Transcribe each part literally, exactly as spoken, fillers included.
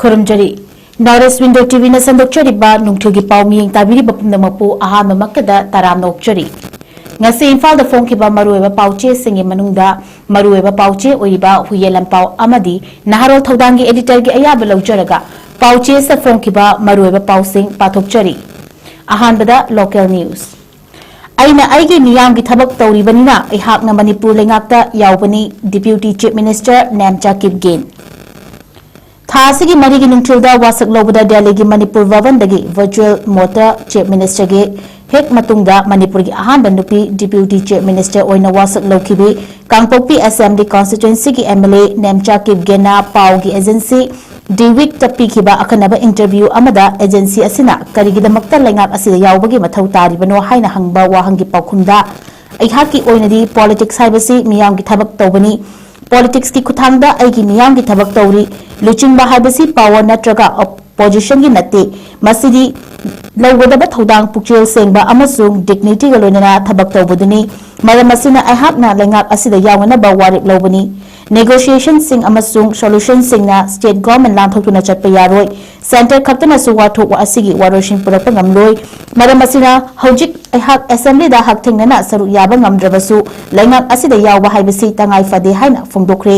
ꯈꯨꯔꯨꯝꯖꯔꯤ꯫ North East Window ꯇꯤꯚꯤꯅ ꯁꯟꯗꯣꯛꯆꯔꯤꯕ ꯅꯨꯡꯊꯤꯜꯒꯤ ꯄꯥꯎ ꯃꯤꯠꯌꯦꯡ ꯇꯥꯕꯤꯔꯤꯕ ꯄꯨꯝꯅꯃꯛꯄꯨ ꯑꯍꯥꯟꯕꯃꯛꯇꯗ ꯇꯔꯥꯝꯅ ꯑꯣꯛꯆꯔꯤ꯫ ꯉꯁꯤ ꯏꯝꯐꯥꯜꯗ ꯐꯣꯡꯈꯤꯕ ꯃꯔꯨꯑꯣꯏꯕ ꯄꯥꯎꯆꯦꯁꯤꯡꯒꯤ ꯃꯅꯨꯡꯗ ꯃꯔꯨꯑꯣꯏꯕ ꯄꯥꯎꯆꯦ ꯑꯣꯏꯔꯤꯕ ꯍꯨꯏꯌꯦ ꯂꯟꯄꯥꯎ ꯑꯃꯗꯤ ꯅꯍꯥꯔꯣꯜ ꯊꯧꯗꯥꯡꯒꯤ ꯑꯦꯗꯤꯇꯔꯒꯤ ꯑꯌꯥꯕ ꯂꯧꯖꯔꯒ ꯄꯥꯎꯆꯦꯁꯤꯗ ꯐꯣꯡꯈꯤꯕ ꯃꯔꯨꯑꯣꯏꯕ ꯄꯥꯎꯁꯤꯡ ꯄꯥꯊꯣꯛꯆꯔꯤ꯫ ꯑꯍꯥꯟꯕꯗ local news꯫ ꯑꯩꯅ ꯑꯩꯒꯤ ꯃꯤꯌꯥꯝꯒꯤ ꯊꯕꯛ ꯇꯧꯔꯤꯕꯅꯤꯅ ꯑꯩꯍꯥꯛꯅ ꯃꯅꯤꯄꯨꯔ ꯂꯩꯉꯥꯛꯇ ꯌꯥꯎꯕꯅꯤ, Deputy Chief Minister Nemcha Kipgen. ꯊꯥ ꯑꯁꯤꯒꯤ ꯃꯔꯤꯒꯤ ꯅꯨꯡꯊꯤꯜꯗ ꯋꯥꯁꯛ ꯂꯧꯕꯗ ꯗꯦꯜꯂꯤꯒꯤ ꯃꯅꯤꯄꯨꯔ ꯚꯕꯟꯗꯒꯤ virtual mode ꯇ Chief Minister ꯒꯤ ꯍꯦꯛ ꯃꯇꯨꯡꯗ ꯃꯅꯤꯄꯨꯔꯒꯤ ꯑꯍꯥꯟꯕ ꯅꯨꯄꯤ Deputy Chief Minister ꯑꯣꯏꯅ ꯋꯥꯁꯛ ꯂꯧꯈꯤꯕꯤ ꯀꯥꯡꯄꯣꯛꯄꯤ Assembly Constituency ꯒꯤ MLA ꯅꯦꯝꯆꯥ ꯀꯤꯞꯒꯦꯟꯅ ꯄꯥꯎꯒꯤ agency The Week ꯇ ꯄꯤꯈꯤꯕ ꯑꯈꯟꯅꯕ interview ꯑꯃꯗ agency ꯑꯁꯤꯅ ꯀꯔꯤꯒꯤꯗꯃꯛꯇ ꯂꯩꯉꯥꯛ ꯑꯁꯤꯗ ꯌꯥꯎꯕꯒꯤ ꯃꯊꯧ ꯇꯥꯔꯤꯕꯅꯣ ꯍꯥꯏꯅ ꯍꯪꯕ ꯋꯥꯍꯪꯒꯤ ꯄꯥꯎꯈꯨꯝꯗ, ꯑꯩꯍꯥꯛꯀꯤ ꯑꯣꯏꯅꯗꯤ politics ꯍꯥꯏꯕꯁꯤ ꯃꯤꯌꯥꯝꯒꯤ ꯊꯕꯛ ꯇꯧꯕꯅꯤ꯫ Politics ꯀꯤ ꯈꯨꯠꯊꯥꯡꯗ ꯑꯩꯒꯤ ꯃꯤꯌꯥꯝꯒꯤ ꯊꯕꯛ ꯇꯧꯔꯤ꯫ ꯂꯨꯆꯤꯡꯕ ꯍꯥꯏꯕꯁꯤ power ꯅꯠꯇ꯭ꯔꯒ opposition ꯒꯤ ꯅꯠꯇꯦ꯫ ꯃꯁꯤꯗꯤ ꯂꯧꯒꯗꯕ ꯊꯧꯗꯥꯡ ꯄꯨꯛꯆꯦꯜ ꯁꯦꯡꯕ ꯑꯃꯁꯨꯡ dignity ꯒ ꯂꯣꯏꯅꯅ ꯊꯕꯛ ꯇꯧꯕꯗꯨꯅꯤ꯫ ꯃꯔꯝ ꯑꯁꯤꯅ ꯑꯩꯍꯥꯛꯅ ꯂꯩꯉꯥꯛ ꯑꯁꯤꯗ ꯌꯥꯎꯅꯅꯕ ꯋꯥꯔꯦꯞ ꯂꯧꯕꯅꯤ꯫ Negotiation ꯁꯤꯡ ꯑꯃꯁꯨꯡ solution ꯁꯤꯡꯅ state government ꯂꯥꯟꯊꯣꯛꯇꯨꯅ ꯆꯠꯄ ꯌꯥꯔꯣꯏ꯫ Centre ꯈꯛꯇꯅꯁꯨ ꯋꯥꯊꯣꯛ ꯑꯁꯤꯒꯤ ꯋꯥꯔꯣꯏꯁꯤꯟ ꯄꯨꯔꯛꯄ ꯉꯝꯂꯣꯏ꯫ ꯃꯔꯝ ꯑꯁꯤꯅ ꯍꯧꯖꯤꯛ ꯑꯩꯍꯥꯛ assembly ꯗ ꯍꯛꯊꯦꯡꯅꯅ ꯁꯔꯨꯛ ꯌꯥꯕ ꯉꯝꯗ꯭ꯔꯕꯁꯨ ꯂꯩꯉꯥꯛ ꯑꯁꯤꯗ ꯌꯥꯎꯕ ꯍꯥꯏꯕꯁꯤ ꯇꯉꯥꯏ ꯐꯗꯦ ꯍꯥꯏꯅ ꯐꯣꯡꯗꯣꯛꯈ꯭ꯔꯦ꯫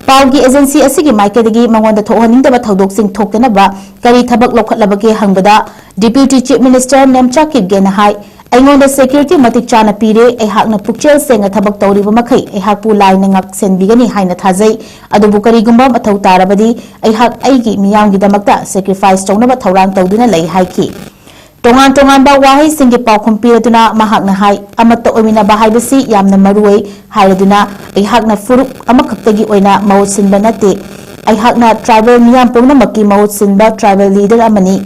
ꯄꯥꯎꯒꯤ agency ꯑꯁꯤꯒꯤ ꯃꯥꯏꯀꯩꯗꯒꯤ ꯃꯉꯣꯟꯗ ꯊꯣꯛꯍꯟꯅꯤꯡꯗꯕ ꯊꯧꯗꯣꯛꯁꯤꯡ ꯊꯣꯛꯇꯅꯕ ꯀꯔꯤ ꯊꯕꯛ ꯂꯧꯈꯠꯂꯕꯒꯦ ꯍꯪꯕꯗ, Deputy Chief Minister ꯅꯦꯝꯆꯥ ꯀꯤꯞꯒꯦꯟꯅ ꯍꯥꯏ, ꯑꯩꯉꯣꯟꯗ security ꯃꯇꯤꯛ ꯆꯥꯅ ꯄꯤꯔꯦ, ꯑꯩꯍꯥꯛꯅ ꯄꯨꯛꯆꯦꯜ ꯁꯦꯡꯅ ꯊꯕꯛ ꯇꯧꯔꯤꯕ ꯃꯈꯩ ꯑꯩꯍꯥꯛꯄꯨ ꯂꯥꯏꯅ ꯉꯥꯛꯁꯦꯟꯕꯤꯒꯅꯤ ꯍꯥꯏꯅ ꯊꯥꯖꯩ, ꯑꯗꯨꯕꯨ ꯀꯔꯤꯒꯨꯝꯕ ꯃꯊꯧ ꯇꯥꯔꯕꯗꯤ ꯑꯩꯍꯥꯛ ꯑꯩꯒꯤ ꯃꯤꯌꯥꯝꯒꯤꯗꯃꯛꯇ sacrifice ꯇꯧꯅꯕ ꯊꯧꯔꯥꯡ ꯇꯧꯗꯨꯅ ꯂꯩ ꯍꯥꯏꯈꯤ꯫ ꯇꯣꯉꯥꯟ ꯇꯣꯉꯥꯟꯕ ꯋꯥꯍꯩꯁꯤꯡꯒꯤ ꯄꯥꯎꯈꯨꯝ ꯄꯤꯔꯗꯨꯅ ꯃꯍꯥꯛꯅ ꯍꯥꯏ, ꯑꯃꯠꯇ ꯑꯣꯏꯃꯤꯟꯅꯕ ꯍꯥꯏꯕꯁꯤ ꯌꯥꯝꯅ ꯃꯔꯨ ꯑꯣꯏ ꯍꯥꯏꯔꯗꯨꯅ, ꯑꯩꯍꯥꯛꯅ ꯐꯨꯔꯨꯞ ꯑꯃꯈꯛꯇꯒꯤ ꯑꯣꯏꯅ ꯃꯍꯨꯠ ꯁꯤꯟꯕ ꯅꯠꯇꯦ꯫ ꯑꯩꯍꯥꯛꯅ tribal ꯃꯤꯌꯥꯝ ꯄꯨꯝꯅꯃꯛꯀꯤ ꯃꯍꯨꯠ ꯁꯤꯟꯕ tribal leader ꯑꯃꯅꯤ꯫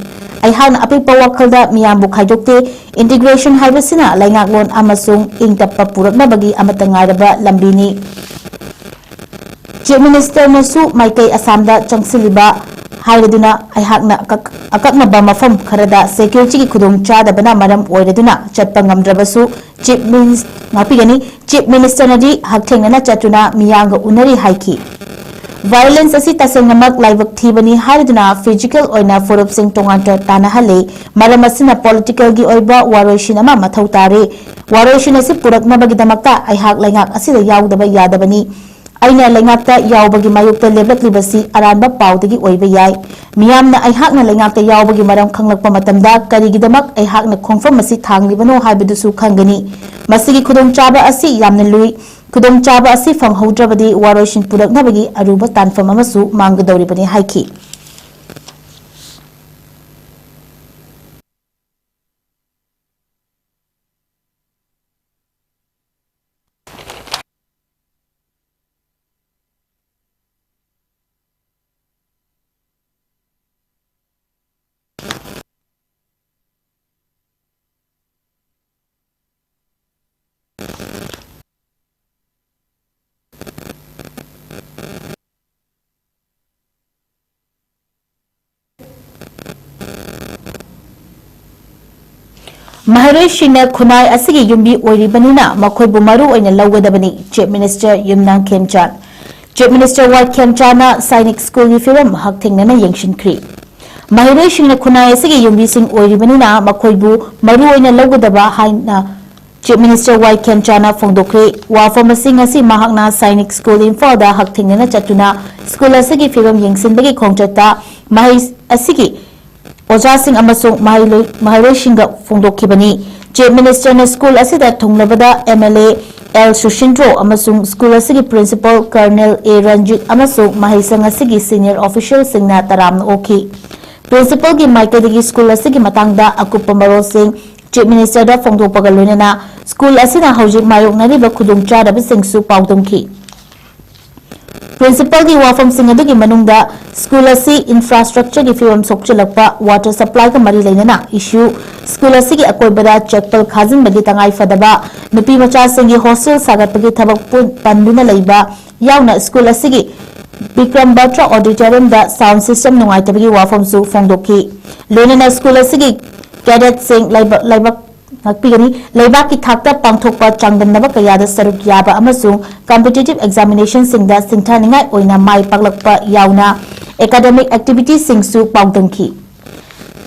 ꯑꯩꯍꯥꯛꯅ ꯑꯄꯤꯛꯄ ꯋꯥꯈꯜꯗ ꯃꯤꯌꯥꯝꯕꯨ ꯈꯥꯏꯗꯣꯛꯇꯦ꯫ Integration ꯍꯥꯏꯕꯁꯤꯅ ꯂꯩꯉꯥꯛꯂꯣꯟ ꯑꯃꯁꯨꯡ ꯏꯪ ꯇꯞꯄ ꯄꯨꯔꯛꯅꯕꯒꯤ ꯑꯃꯠꯇ ꯉꯥꯏꯔꯕ ꯂꯝꯕꯤꯅꯤ꯫ Chief Minister ꯅꯁꯨ ꯃꯥꯏꯀꯩ ꯑꯁꯥꯝꯗ ꯆꯪꯁꯤꯜꯂꯤꯕ ꯍꯥꯏꯔꯗꯨꯅ ꯑꯩꯍꯥꯛꯅ ꯑꯀꯛ-, ꯑꯀꯛꯅꯕ ꯃꯐꯝ ꯈꯔꯗ security ꯒꯤ ꯈꯨꯗꯣꯡ ꯆꯥꯗꯕꯅ ꯃꯔꯝ ꯑꯣꯏꯔꯗꯨꯅ ꯆꯠꯄ ꯉꯝꯗ꯭ꯔꯕꯁꯨ Chief Minis-, ꯉꯥꯛꯄꯤꯒꯅꯤ, Chief Minister ꯅꯗꯤ ꯍꯛꯊꯦꯡꯅꯅ ꯆꯠꯇꯨꯅ ꯃꯤꯌꯥꯝꯒ ꯎꯅꯔꯤ ꯍꯥꯏꯈꯤ꯫ Violence ꯑꯁꯤ ꯇꯁꯦꯡꯅꯃꯛ ꯂꯥꯏꯕꯛ ꯊꯤꯕꯅꯤ ꯍꯥꯏꯔꯗꯨꯅ physical ꯑꯣꯏꯅ ꯐꯨꯔꯨꯞꯁꯤꯡ ꯇꯣꯉꯥꯟ ꯇꯥꯅꯍꯜꯂꯤ꯫ ꯃꯔꯝ ꯑꯁꯤꯅ politicalꯒꯤ ꯑꯣꯏꯕ ꯋꯥꯔꯣꯏꯁꯤꯟ ꯑꯃ ꯃꯊꯧ ꯇꯥꯔꯤ꯫ ꯋꯥꯔꯣꯏꯁꯤꯟ ꯑꯁꯤ ꯄꯨꯔꯛꯅꯕꯒꯤꯗꯃꯛꯇ ꯑꯩꯍꯥꯛ ꯂꯩꯉꯥꯛ ꯑꯁꯤꯗ ꯌꯥꯎꯗꯕ ꯌꯥꯗꯕꯅꯤ꯫ ꯑꯩꯅ ꯂꯩꯉꯥꯛꯇ ꯌꯥꯎꯕꯒꯤ ꯃꯥꯌꯣꯛꯇ ꯂꯦꯞꯂꯛꯂꯤꯕꯁꯤ ꯑꯔꯥꯟꯕ ꯄꯥꯎꯗꯒꯤ ꯑꯣꯏꯕ ꯌꯥꯏ꯫ ꯃꯤꯌꯥꯝꯅ ꯑꯩꯍꯥꯛꯅ ꯂꯩꯉꯥꯛꯇ ꯌꯥꯎꯕꯒꯤ ꯃꯔꯝ ꯈꯪꯂꯛꯄ ꯃꯇꯝꯗ ꯀꯔꯤꯒꯤꯗꯃꯛ ꯑꯩꯍꯥꯛꯅ ꯈꯣꯡꯐꯝ ꯑꯁꯤ ꯊꯥꯡꯂꯤꯕꯅꯣ ꯍꯥꯏꯕꯗꯨꯁꯨ ꯈꯪꯒꯅꯤ꯫ ꯃꯁꯤꯒꯤ ꯈꯨꯗꯣꯡꯆꯥꯕ ꯑꯁꯤ ꯌꯥꯝꯅ ꯂꯨꯏ꯫ ꯈꯨꯗꯣꯡꯆꯥꯕ ꯑꯁꯤ ꯐꯪꯍꯧꯗ꯭ꯔꯕꯗꯤ ꯋꯥꯔꯣꯏꯁꯤꯟ ꯄꯨꯔꯛꯅꯕꯒꯤ ꯑꯔꯨꯕ ꯇꯥꯟꯐꯝ ꯑꯃꯁꯨ ꯃꯥꯡꯒꯗꯧꯔꯤꯕꯅꯤ ꯍꯥꯏꯈꯤ꯫ ꯃꯍꯩꯔꯣꯏꯁꯤꯡꯅ ꯈꯨꯟꯅꯥꯏ ꯑꯁꯤꯒꯤ ꯌꯨꯝꯕꯤ ꯑꯣꯏꯔꯤꯕꯅꯤꯅ ꯃꯈꯣꯏꯕꯨ ꯃꯔꯨ ꯑꯣꯏꯅ ꯂꯧꯒꯗꯕꯅꯤ, Chief Minister ꯌꯨꯝꯅꯥꯝ ꯈꯦꯝꯆꯥꯟ꯫ Chief Minister ꯋꯥꯏ ꯈꯦꯝꯆꯥꯟꯅ ꯁꯥꯏꯅꯤꯛ ꯁ꯭ꯀꯨꯜꯒꯤ ꯐꯤꯕꯝ ꯍꯛꯊꯦꯡꯅꯅ ꯌꯦꯡꯁꯤꯟꯈ꯭ꯔꯤ꯫ ꯃꯍꯩꯔꯣꯏꯁꯤꯡꯅ ꯈꯨꯟꯅꯥꯏ ꯑꯁꯤꯒꯤ ꯌꯨꯝꯕꯤꯁꯤꯡ ꯑꯣꯏꯔꯤꯕꯅꯤꯅ ꯃꯈꯣꯏꯕꯨ ꯃꯔꯨ ꯑꯣꯏꯅ ꯂꯧꯒꯗꯕ ꯍꯥꯏꯅ Chief Minister ꯋꯥꯏ ꯈꯦꯝꯆꯥꯟꯅ ꯐꯣꯡꯗꯣꯛꯈ꯭ꯔꯦ꯫ ꯋꯥꯐꯝ ꯑꯁꯤ ꯉꯁꯤ ꯃꯍꯥꯛꯅ ꯁꯥꯏꯅꯤꯛ ꯁ꯭ꯀꯨꯜ ꯏꯝꯐꯥꯜꯗ ꯍꯛꯊꯦꯡꯅꯅ ꯆꯠꯇꯨꯅ ꯁ꯭ꯀꯨꯜ ꯑꯁꯤꯒꯤ ꯐꯤꯕꯝ ꯌꯦꯡꯁꯤꯟꯕꯒꯤ ꯈꯣꯡꯆꯠꯇ ꯃꯍꯩ ꯑꯁꯤꯒꯤ ꯑꯣꯖꯥꯁꯤꯡ ꯑꯃꯁꯨꯡ ꯃꯍꯩꯂꯣꯏ-, ꯃꯍꯩꯔꯣꯏꯁꯤꯡꯒ ꯐꯣꯡꯗꯣꯛꯈꯤꯕꯅꯤ꯫ Chief Minister ꯅ ꯁ꯭ꯀꯨꯜ ꯑꯁꯤꯗ ꯊꯨꯡꯂꯕꯗ M L A L ꯁꯨꯁꯤꯟꯗ꯭ꯔꯣ ꯑꯃꯁꯨꯡ ꯁ꯭ꯀꯨꯜ ꯑꯁꯤꯒꯤ Principal Colonel A ꯔꯟꯖꯤꯠ ꯑꯃꯁꯨꯡ ꯃꯍꯩꯁꯪ ꯑꯁꯤꯒꯤ senior official ꯁꯤꯡꯅ ꯇꯔꯥꯝꯅ ꯑꯣꯛꯈꯤ꯫ Principal ꯒꯤ ꯃꯥꯏꯀꯩꯗꯒꯤ ꯁ꯭ꯀꯨꯜ ꯑꯁꯤꯒꯤ ꯃꯇꯥꯡꯗ ꯑꯀꯨꯞꯄ ꯃꯔꯣꯜꯁꯤꯡ Chief Minister ꯗ ꯐꯣꯡꯗꯣꯛꯄꯒ ꯂꯣꯏꯅꯅ ꯁ꯭ꯀꯨꯜ ꯑꯁꯤꯅ ꯍꯧꯖꯤꯛ ꯃꯥꯌꯣꯛꯅꯔꯤꯕ ꯈꯨꯗꯣꯡꯆꯥꯗꯕꯁꯤꯡꯁꯨ ꯄꯥꯎꯗꯝꯈꯤ꯫ Principal ꯒꯤ ꯋꯥꯐꯝꯁꯤꯡ ꯑꯗꯨꯒꯤ ꯃꯅꯨꯡꯗ ꯁ꯭ꯀꯨꯜ ꯑꯁꯤ infrastructure ꯒꯤ ꯐꯤꯕꯝ ꯁꯣꯛꯆꯤꯜꯂꯛꯄ, water supply ꯒ ꯃꯔꯤ ꯂꯩꯅꯅ issue, ꯁ꯭ꯀꯨꯜ ꯑꯁꯤꯒꯤ ꯑꯀꯣꯏꯕꯗ ꯆꯦꯛꯄꯜ ꯈꯥꯖꯤꯟꯕꯒꯤ ꯇꯉꯥꯏ ꯐꯗꯕ, ꯅꯨꯄꯤ ꯃꯆꯥꯁꯤꯡꯒꯤ hostel ꯁꯥꯒꯠꯄꯒꯤ ꯊꯕꯛ ꯄꯨ-, ꯄꯟꯗꯨꯅ ꯂꯩꯕ ꯌꯥꯎꯅ ꯁ꯭ꯀꯨꯜ ꯑꯁꯤꯒꯤ ꯕꯤꯀ꯭ꯔꯝ ꯕꯇ꯭ꯔ Auditorium ꯗ sound system ꯅꯨꯡꯉꯥꯏꯇꯕꯒꯤ ꯋꯥꯐꯝꯁꯨ ꯐꯣꯡꯗꯣꯛꯈꯤ꯫ ꯂꯣꯏꯅꯅ ꯁ꯭ꯀꯨꯜ ꯑꯁꯤꯒꯤ cadet ꯁꯤꯡ ꯂꯩꯕ-, ꯂꯩꯕꯥꯛ ꯉꯥꯛꯄꯤꯒꯅꯤ꯫ ꯂꯩꯕꯥꯛꯀꯤ ꯊꯥꯛꯇ ꯄꯥꯡꯊꯣꯛꯄ ꯆꯥꯡꯗꯝꯅꯕ ꯀꯌꯥꯗ ꯁꯔꯨꯛ ꯌꯥꯕ ꯑꯃꯁꯨꯡ competitive examinationꯁꯤꯡꯗ ꯁꯤꯡꯊꯥꯅꯤꯡꯉꯥꯏ ꯑꯣꯏꯅ ꯃꯥꯏ ꯄꯥꯛꯂꯛꯄ ꯌꯥꯎꯅ academic activitiesꯁꯤꯡꯁꯨ ꯄꯥꯎꯗꯝꯈꯤ꯫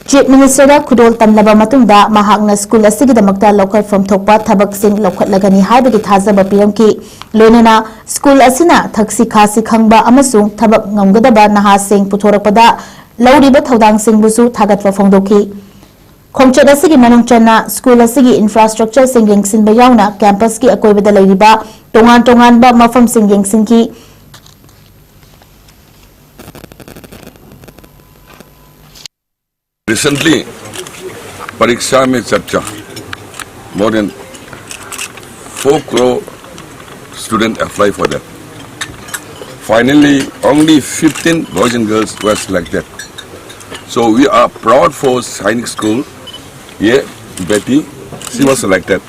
Chief Ministerꯗ ꯈꯨꯗꯣꯜ ꯇꯝꯂꯕ ꯃꯇꯨꯡꯗ ꯃꯍꯥꯛꯅ ꯁ꯭ꯀꯨꯜ ꯑꯁꯤꯒꯤꯗꯃꯛꯇ ꯂꯧꯈꯠꯐꯝ ꯊꯣꯛꯄ ꯊꯕꯛꯁꯤꯡ ꯂꯧꯈꯠꯂꯒꯅꯤ ꯍꯥꯏꯕꯒꯤ ꯊꯥꯖꯕ ꯄꯤꯔꯝꯈꯤ꯫ ꯂꯣꯏꯅꯅ ꯁ꯭ꯀꯨꯜ ꯑꯁꯤꯅ ꯊꯛꯁꯤ ꯈꯥꯁꯤ ꯈꯪꯕ ꯑꯃꯁꯨꯡ ꯊꯕꯛ ꯉꯝꯒꯗꯕ ꯅꯍꯥꯁꯤꯡ ꯄꯨꯊꯣꯔꯛꯄꯗ ꯂꯧꯔꯤꯕ ꯊꯧꯗꯥꯡꯁꯤꯡꯕꯨꯁꯨ ꯊꯥꯒꯠꯄ ꯐꯣꯡꯗꯣꯛꯈꯤ꯫ ꯈꯣꯡꯆꯠ ꯑꯁꯤꯒꯤ ꯃꯅꯨꯡ ꯆꯟꯅ ꯁ꯭ꯀꯨꯜ ꯑꯁꯤꯒꯤ infrastructureꯁꯤꯡ ꯌꯦꯡꯁꯤꯟꯕ ꯌꯥꯎꯅ campusꯀꯤ ꯑꯀꯣꯏꯕꯗ ꯂꯩꯔꯤꯕ ꯇꯣꯉꯥꯟ ꯇꯣꯉꯥꯟꯕ ꯃꯐꯝꯁꯤꯡ ꯌꯦꯡꯁꯤꯟꯈꯤ꯫ Recently, परीक्षा में चर्चा, more than four crore student apply for that. Finally, only fifteen boys and girls were selected. So we are proud for Sainik School. ये बेटी, she was selected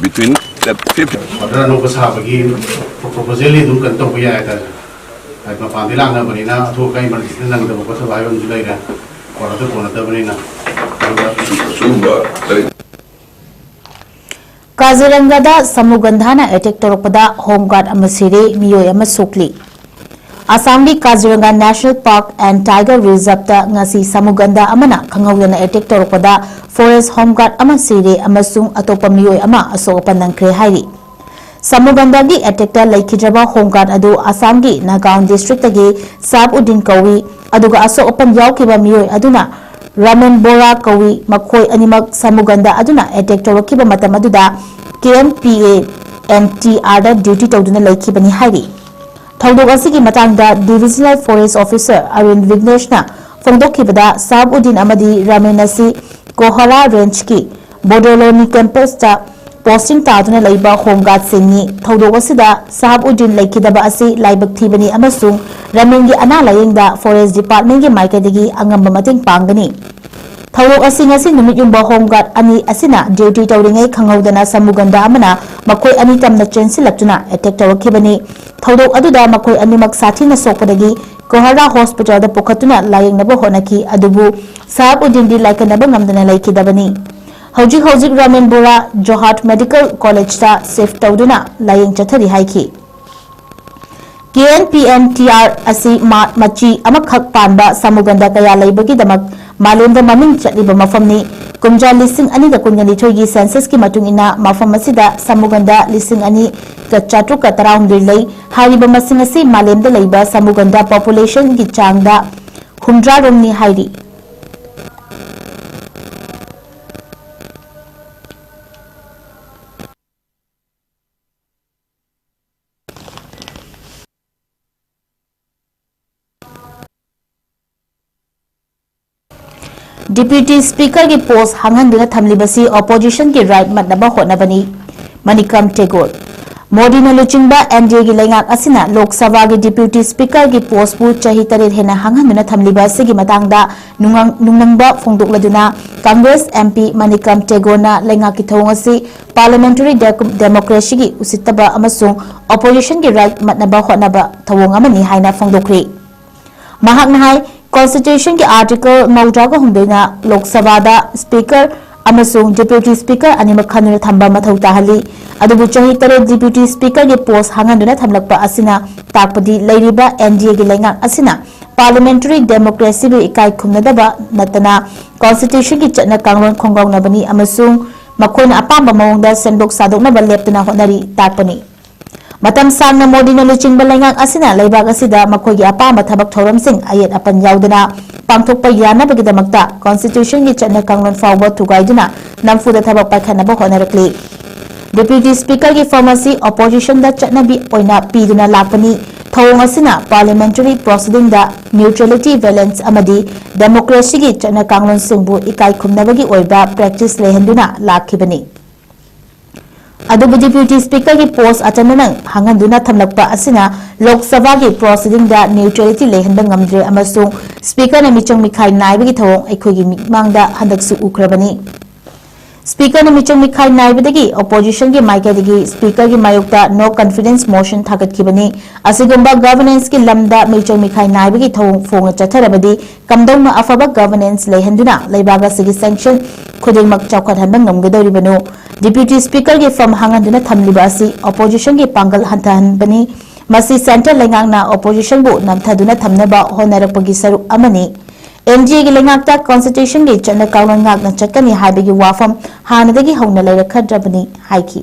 between that fifteen. Order ꯑꯅꯧꯕ ꯁꯥꯕꯒꯤ ꯄ꯭ꯔꯣꯄꯣꯖꯦꯜꯗꯤ ꯑꯗꯨꯝ ꯀꯩꯅꯣ ꯇꯧꯕ ꯌꯥꯏ ꯍꯥꯏꯇꯥꯔꯦ꯫ ꯍꯥꯏꯗꯤ ꯃꯄꯥꯟꯗꯒꯤ ꯂꯥꯛꯅꯕꯅꯤꯅ ꯑꯊꯨ ꯑꯀꯥꯏ ꯏꯃꯥꯔꯖꯦꯟꯁꯤꯗ ꯅꯪꯗꯕ ꯈꯣꯠꯇꯕ ꯍꯥꯏꯕ ꯑꯃꯁꯨ ꯂꯩꯔꯦ꯫ ꯑꯣꯔꯗꯔꯗꯨ ꯀꯣꯟꯅꯗꯕꯅꯤꯅ꯫ ꯑꯗꯨꯒ ꯁꯨꯝꯕ ꯂꯩ꯫ ꯀꯥꯖꯤꯔꯪꯒꯗ ꯁꯃꯨꯒꯟꯙꯥꯅ attack ꯇꯧꯔꯛꯄꯗ Home Guard ꯑꯃ ꯁꯤꯔꯦ, ꯃꯤꯑꯣꯏ ꯑꯃ ꯁꯣꯛꯂꯤ꯫ ꯑꯁꯥꯝꯒꯤ ꯀꯥꯖꯤꯔꯪꯒ National Park and Tiger Reserveꯇ ꯉꯁꯤ ꯁꯃꯨꯒꯟꯙꯥ ꯑꯃꯅ ꯈꯪꯍꯧꯗꯅ attack ꯇꯧꯔꯛꯄꯗ Forest Home Guard ꯑꯃ ꯁꯤꯔꯦ ꯑꯃꯁꯨꯡ ꯑꯇꯣꯞꯄ ꯃꯤꯑꯣꯏ ꯑꯃ ꯑꯁꯣꯛ ꯑꯄꯟ ꯅꯪꯈ꯭ꯔꯦ ꯍꯥꯏꯔꯤ꯫ ꯁꯃꯨꯒꯟꯙꯥꯒꯤ attackꯇ ꯂꯩꯈꯤꯗ꯭ꯔꯕ Home Guard ꯑꯗꯨ ꯑꯁꯥꯝꯒꯤ ꯅꯒꯥꯎꯟ districtꯇꯒꯤ ꯁꯥꯍꯕ ꯎꯗꯤꯟ ꯀꯧꯏ, ꯑꯗꯨꯒ ꯑꯁꯣꯛ ꯑꯄꯟ ꯌꯥꯎꯈꯤꯕ ꯃꯤꯑꯣꯏ ꯑꯗꯨꯅ ꯔꯥꯃꯦꯟ ꯕꯣꯔꯥ ꯀꯧꯏ꯫ ꯃꯈꯣꯏ ꯑꯅꯤꯃꯛ ꯁꯃꯨꯒꯟꯙꯥ ꯑꯗꯨꯅ attack ꯇꯧꯔꯛꯈꯤꯕ ꯃꯇꯝ ꯑꯗꯨꯗ KNPA NTRꯗ duty ꯇꯧꯗꯨꯅ ꯂꯩꯈꯤꯕꯅꯤ ꯍꯥꯏꯔꯤ꯫ ꯊꯧꯗꯣꯛ ꯑꯁꯤꯒꯤ ꯃꯇꯥꯡꯗ Divisional Forest Officer Arun ꯚꯤꯒ꯭ꯅꯦꯁꯅ ꯐꯣꯡꯗꯣꯛꯈꯤꯕꯗ, ꯁꯥꯍꯕ Uddin ꯑꯃꯗꯤ ꯔꯥꯃꯦꯟ ꯑꯁꯤ ꯀꯣꯍꯔꯥ ꯔꯦꯟꯖꯀꯤ ꯕꯣꯗꯣꯂꯣꯅꯤ campusꯇ posting ꯇꯥꯗꯨꯅ ꯂꯩꯕ Home Guardꯁꯤꯡꯅꯤ꯫ ꯊꯧꯗꯣꯛ ꯑꯁꯤꯗ ꯁꯥꯍꯕ ꯎꯗꯤꯟ ꯂꯩꯈꯤꯗꯕ ꯑꯁꯤ ꯂꯥꯏꯕꯛ ꯊꯤꯕꯅꯤ ꯑꯃꯁꯨꯡ ꯔꯥꯃꯦꯟꯒꯤ ꯑꯅꯥ ꯂꯥꯌꯦꯡꯗ Forest Departmentꯀꯤ ꯃꯥꯏꯀꯩꯗꯒꯤ ꯑꯉꯝꯕ ꯃꯇꯦꯡ ꯄꯥꯡꯒꯅꯤ꯫ ꯊꯧꯗꯣꯛ ꯑꯁꯤ ꯉꯁꯤ ꯅꯨꯃꯤꯠ ꯌꯨꯡꯕ Home Guard ꯑꯅꯤ ꯑꯁꯤꯅ duty ꯇꯧꯔꯤꯉꯩ ꯈꯪꯍꯧꯗꯅ ꯁꯃꯨꯒꯟꯗꯥ ꯑꯃꯅ ꯃꯈꯣꯏ ꯑꯅꯤ ꯇꯝꯅ ꯆꯦꯟꯁꯤꯜꯂꯛꯇꯨꯅ attack ꯇꯧꯔꯛꯈꯤꯕꯅꯤ꯫ ꯊꯧꯗꯣꯛ ꯑꯗꯨꯗ ꯃꯈꯣꯏ ꯑꯅꯤꯃꯛ ꯁꯥꯊꯤꯅ ꯁꯣꯛꯄꯗꯒꯤ ꯀꯣꯍꯔꯥ hospitalꯗ ꯄꯨꯈꯠꯇꯨꯅ ꯂꯥꯌꯦꯡꯅꯕ ꯍꯣꯠꯅꯈꯤ, ꯑꯗꯨꯕꯨ ꯁꯥꯍꯕ ꯎꯗꯤꯟꯗꯤ ꯂꯥꯏꯀꯠꯅꯕ ꯉꯝꯗꯅ ꯂꯩꯈꯤꯗꯕꯅꯤ꯫ ꯍꯧꯖꯤꯛ ꯍꯧꯖꯤꯛ ꯔꯥꯃꯦꯟ ꯕꯣꯔꯥ ꯖꯣꯍꯥꯠ ꯃꯦꯗꯤꯀꯦꯜ ꯀꯣꯂꯦꯖꯇ ꯁꯤꯐ ꯇꯧꯗꯨꯅ ꯂꯥꯌꯦꯡ ꯆꯠꯊꯔꯤ ꯍꯥꯏꯈꯤ꯫ K N P N T R ꯑꯁꯤ ꯃꯥ-, ꯃꯆꯤ ꯑꯃꯈꯛ ꯄꯥꯟꯕ ꯁꯃꯨꯒꯟꯗ ꯀꯌꯥ ꯂꯩꯕꯒꯤꯗꯃꯛ ꯃꯥꯂꯦꯝꯗ ꯃꯃꯤꯡ ꯆꯠꯂꯤꯕ ꯃꯐꯝꯅꯤ꯫ ꯀꯨꯝꯖꯥ ꯂꯤꯁꯤꯡ ꯑꯅꯤꯒ ꯀꯨꯟꯒ ꯅꯤꯊꯣꯏꯒꯤ ꯁꯦꯟꯁꯁꯀꯤ ꯃꯇꯨꯡ ꯏꯟꯅ ꯃꯐꯝ ꯑꯁꯤꯗ ꯁꯃꯨꯒꯟꯗ ꯂꯤꯁꯤꯡ ꯑꯅꯤꯒ ꯆꯥꯇ꯭ꯔꯨꯛꯀ ꯇꯔꯥꯍꯨꯝꯗꯣꯏ ꯂꯩ꯫ ꯍꯥꯏꯔꯤꯕ ꯃꯁꯤꯡ ꯑꯁꯤ ꯃꯥꯂꯦꯝꯗ ꯂꯩꯕ ꯁꯃꯨꯒꯟꯗ ꯄꯣꯄꯨꯂꯦꯁꯟꯒꯤ ꯆꯥꯡꯗ ꯍꯨꯝꯗ꯭ꯔꯥ ꯔꯣꯝꯅꯤ ꯍꯥꯏꯔꯤ꯫ ꯗꯤꯄ꯭ꯌꯨꯇꯤ ꯁ꯭ꯄꯤꯀꯔꯒꯤ ꯄꯣꯁ ꯍꯥꯡꯍꯟꯗꯨꯅ ꯊꯝꯂꯤꯕꯁꯤ ꯑꯣꯄꯣꯖꯤꯁꯟꯒꯤ ꯔꯥꯏꯠ ꯃꯠꯅꯕ ꯍꯣꯠꯅꯕꯅꯤ꯫ ꯃꯅꯤꯀꯝ ꯇꯦꯒꯣꯔ꯫ ꯃꯣꯗꯤꯅ ꯂꯨꯆꯤꯡꯕ ꯑꯦꯟ ꯗꯤ ꯑꯦꯒꯤ ꯂꯩꯉꯥꯛ ꯑꯁꯤꯅ ꯂꯣꯛ ꯁꯚꯥꯒꯤ ꯗꯤꯄ꯭ꯌꯨꯇꯤ ꯁ꯭ꯄꯤꯀꯔꯒꯤ ꯄꯣꯁꯄꯨ ꯆꯍꯤ ꯇꯔꯦꯠ ꯍꯦꯟꯅ ꯍꯥꯡꯍꯟꯗꯨꯅ ꯊꯝꯂꯤꯕ ꯑꯁꯤꯒꯤ ꯃꯇꯥꯡꯗ ꯅꯨꯡꯉꯪ-, ꯅꯨꯡꯅꯪꯕ ꯐꯣꯡꯗꯣꯛꯂꯗꯨꯅ ꯀꯪꯒ꯭ꯔꯦꯁ ꯑꯦꯝ ꯄꯤ ꯃꯅꯤꯀꯝ ꯇꯦꯒꯣꯔꯅ ꯂꯩꯉꯥꯛꯀꯤ ꯊꯧꯑꯣꯡ ꯑꯁꯤ ꯄꯥꯔꯂꯤꯌꯥꯃꯦꯟꯇꯔꯤ ꯗꯦ-, ꯗꯦꯃꯣꯀ꯭ꯔꯦꯁꯤꯒꯤ ꯎꯁꯤꯠꯇꯕ ꯑꯃꯁꯨꯡ ꯑꯣꯄꯣꯖꯤꯁꯟꯒꯤ ꯔꯥꯏꯠ ꯃꯠꯅꯕ ꯍꯣꯠꯅꯕ ꯊꯧꯑꯣꯡ ꯑꯃꯅꯤ ꯍꯥꯏꯅ ꯐꯣꯡꯗꯣꯛꯈ꯭ꯔꯤ꯫ ꯃꯍꯥꯛꯅ ꯍꯥꯏ, ꯀꯣꯟꯁꯇꯤꯇ꯭ꯌꯨꯁꯟꯒꯤ ꯑꯥꯔꯇꯤꯀꯜ ꯃꯧꯗ꯭ꯔꯥꯒ ꯍꯨꯝꯗꯣꯏꯅ ꯂꯣꯛ ꯁꯚꯥꯗ ꯁ꯭ꯄꯤꯀꯔ ꯑꯃꯁꯨꯡ ꯗꯤꯄ꯭ꯌꯨꯇꯤ ꯁ꯭ꯄꯤꯀꯔ ꯑꯅꯤꯃꯛ ꯈꯟꯗꯨꯅ ꯊꯝꯕ ꯃꯊꯧ ꯇꯥꯍꯜꯂꯤ꯫ ꯑꯗꯨꯕꯨ ꯆꯍꯤ ꯇꯔꯦꯠ ꯗꯤꯄ꯭ꯌꯨꯇꯤ ꯁ꯭ꯄꯤꯀꯔꯒꯤ ꯄꯣꯁ ꯍꯥꯡꯍꯟꯗꯨꯅ ꯊꯝꯂꯛꯄ ꯑꯁꯤꯅ ꯇꯥꯛꯄꯗꯤ ꯂꯩꯔꯤꯕ ꯑꯦꯟ ꯗꯤ ꯑꯦꯒꯤ ꯂꯩꯉꯥꯛ ꯑꯁꯤꯅ ꯄꯥꯔꯂꯤꯌꯥꯃꯦꯟꯇꯔꯤ ꯗꯦꯃꯣꯀ꯭ꯔꯦꯁꯤꯕꯨ ꯏꯀꯥꯏ ꯈꯨꯝꯅꯗꯕ ꯅꯠꯇꯅ ꯀꯣꯟꯁꯇꯤꯇ꯭ꯌꯨꯁꯟꯒꯤ ꯆꯠꯅ ꯀꯥꯡꯂꯣꯟ ꯈꯣꯡꯒꯥꯎꯅꯕꯅꯤ ꯑꯃꯁꯨꯡ ꯃꯈꯣꯏꯅ ꯑꯄꯥꯝꯕ ꯃꯑꯣꯡꯗ ꯁꯦꯝꯗꯣꯛ ꯁꯥꯗꯣꯛꯅꯕ ꯂꯦꯞꯇꯅ ꯍꯣꯠꯅꯔꯤ ꯇꯥꯛꯄꯅꯤ꯫ ꯃꯇꯝ ꯁꯥꯡꯅ ꯃꯣꯗꯤꯅ ꯂꯨꯆꯤꯡꯕ ꯂꯩꯉꯥꯛ ꯑꯁꯤꯅ ꯂꯩꯕꯥꯛ ꯑꯁꯤꯗ ꯃꯈꯣꯏꯒꯤ ꯑꯄꯥꯝꯕ ꯊꯕꯛ ꯊꯧꯔꯝꯁꯤꯡ ꯑꯌꯦꯠ ꯑꯄꯟ ꯌꯥꯎꯗꯅ ꯄꯥꯡꯊꯣꯛꯄ ꯌꯥꯅꯕꯒꯤꯗꯃꯛꯇ ꯀꯣꯟꯁꯇꯤꯇ꯭ꯌꯨꯁꯟꯒꯤ ꯆꯠꯅ ꯀꯥꯡꯂꯣꯟ ꯐꯥꯎꯕ ꯊꯨꯒꯥꯏꯗꯨꯅ ꯅꯝꯐꯨꯗ ꯊꯕꯛ ꯄꯥꯏꯈꯠꯅꯕ ꯍꯣꯠꯅꯔꯛꯂꯤ꯫ ꯗꯤꯄ꯭ꯌꯨꯇꯤ ꯁ꯭ꯄꯤꯀꯔꯒꯤ ꯐꯝ ꯑꯁꯤ ꯑꯣꯄꯣꯖꯤꯁꯟꯗ ꯆꯠꯅꯕꯤ ꯑꯣꯏꯅ ꯄꯤꯗꯨꯅ ꯂꯥꯛꯄꯅꯤ꯫ ꯊꯧꯑꯣꯡ ꯑꯁꯤꯅ ꯄꯥꯔꯂꯤꯌꯥꯃꯦꯟꯇꯔꯤ ꯄ꯭ꯔꯣꯁꯤꯗꯤꯡꯗ ꯅ꯭ꯌꯨꯇ꯭ꯔꯦꯂꯤꯇꯤ, ꯕꯦꯂꯦꯟꯁ ꯑꯃꯗꯤ ꯗꯦꯃꯣꯀ꯭ꯔꯦꯁꯤꯒꯤ ꯆꯠꯅ ꯀꯥꯡꯂꯣꯟꯁꯤꯡꯕꯨ ꯏꯀꯥꯏ ꯈꯨꯝꯅꯕꯒꯤ ꯑꯣꯏꯕ ꯄ꯭ꯔꯦꯛꯇꯤꯁ ꯂꯩꯍꯟꯗꯨꯅ ꯂꯥꯛꯈꯤꯕꯅꯤ꯫ ꯑꯗꯨꯕꯨ ꯗꯤꯄ꯭ꯌꯨꯇꯤ ꯁ꯭ꯄꯤꯀꯔꯒꯤ ꯄꯣꯁ ꯑꯆꯟꯅꯅ ꯍꯥꯡꯍꯟꯗꯨꯅ ꯊꯝꯂꯛꯄ ꯑꯁꯤꯅ ꯂꯣꯛ ꯁꯚꯥꯒꯤ ꯄ꯭ꯔꯣꯁꯤꯗꯤꯡꯗ ꯅ꯭ꯌꯨꯇ꯭ꯔꯦꯂꯤꯇꯤ ꯂꯩꯍꯟꯕ ꯉꯝꯗ꯭ꯔꯦ ꯑꯃꯁꯨꯡ ꯁ꯭ꯄꯤꯀꯔꯅ ꯃꯤꯆꯪ ꯃꯤꯈꯥꯏ ꯅꯥꯏꯕꯒꯤ ꯊꯧꯑꯣꯡ ꯑꯩꯈꯣꯏꯒꯤ ꯃꯤꯠꯃꯥꯡꯗ ꯍꯟꯗꯛꯁꯨ ꯎꯈ꯭ꯔꯕꯅꯤ꯫ ꯁ꯭ꯄꯤꯀꯔꯅ ꯃꯤꯆꯪ ꯃꯤꯈꯥꯏ ꯅꯥꯏꯕꯗꯒꯤ ꯑꯣꯄꯣꯖꯤꯁꯟꯒꯤ ꯃꯥꯏꯀꯩꯗꯒꯤ ꯁ꯭ꯄꯤꯀꯔꯒꯤ ꯃꯥꯌꯣꯛꯇ ꯅꯣ ꯀꯟꯐꯤꯗꯦꯟꯁ ꯃꯣꯁꯟ ꯊꯥꯒꯠꯈꯤꯕꯅꯤ꯫ ꯑꯁꯤꯒꯨꯝꯕ ꯒꯚꯔꯅꯦꯟꯁꯀꯤ ꯂꯝꯗ ꯃꯤꯆꯪ ꯃꯤꯈꯥꯏ ꯅꯥꯏꯕꯒꯤ ꯊꯧꯑꯣꯡ ꯐꯣꯡꯅ ꯆꯠꯊꯔꯕꯗꯤ ꯀꯝꯗꯧꯅ ꯑꯐꯕ ꯒꯚꯔꯅꯦꯟꯁ ꯂꯩꯍꯟꯗꯨꯅ ꯂꯩꯕꯥꯛ ꯑꯁꯤꯒꯤ ꯁꯦꯟꯁꯟ ꯈꯨꯗꯤꯡꯃꯛ ꯆꯥꯎꯈꯠꯍꯟꯕ ꯉꯝꯒꯗꯧꯔꯤꯕꯅꯣ? Deputy Speakerꯒꯤ ꯐꯝ ꯍꯥꯡꯍꯟꯗꯨꯅ ꯊꯝꯂꯤꯕ ꯑꯁꯤ Oppositionꯒꯤ ꯄꯥꯡꯒꯜ ꯍꯟꯊꯍꯟꯕꯅꯤ꯫ ꯃꯁꯤ Centre ꯂꯩꯉꯥꯛꯅ Oppositionꯕꯨ ꯅꯝꯊꯗꯨꯅ ꯊꯝꯅꯕ ꯍꯣꯠꯅꯔꯛꯄꯒꯤ ꯁꯔꯨꯛ ꯑꯃꯅꯤ꯫ NDAꯒꯤ ꯂꯩꯉꯥꯛꯇ Constitutionꯒꯤ ꯆꯠꯅ ꯀꯥꯡꯂꯣꯟ ꯉꯥꯛꯅ ꯆꯠꯀꯅꯤ ꯍꯥꯏꯕꯒꯤ ꯋꯥꯐꯝ ꯍꯥꯟꯅꯗꯒꯤ ꯍꯧꯅ ꯂꯩꯔꯛꯈ꯭ꯔꯕꯅꯤ ꯍꯥꯏꯈꯤ꯫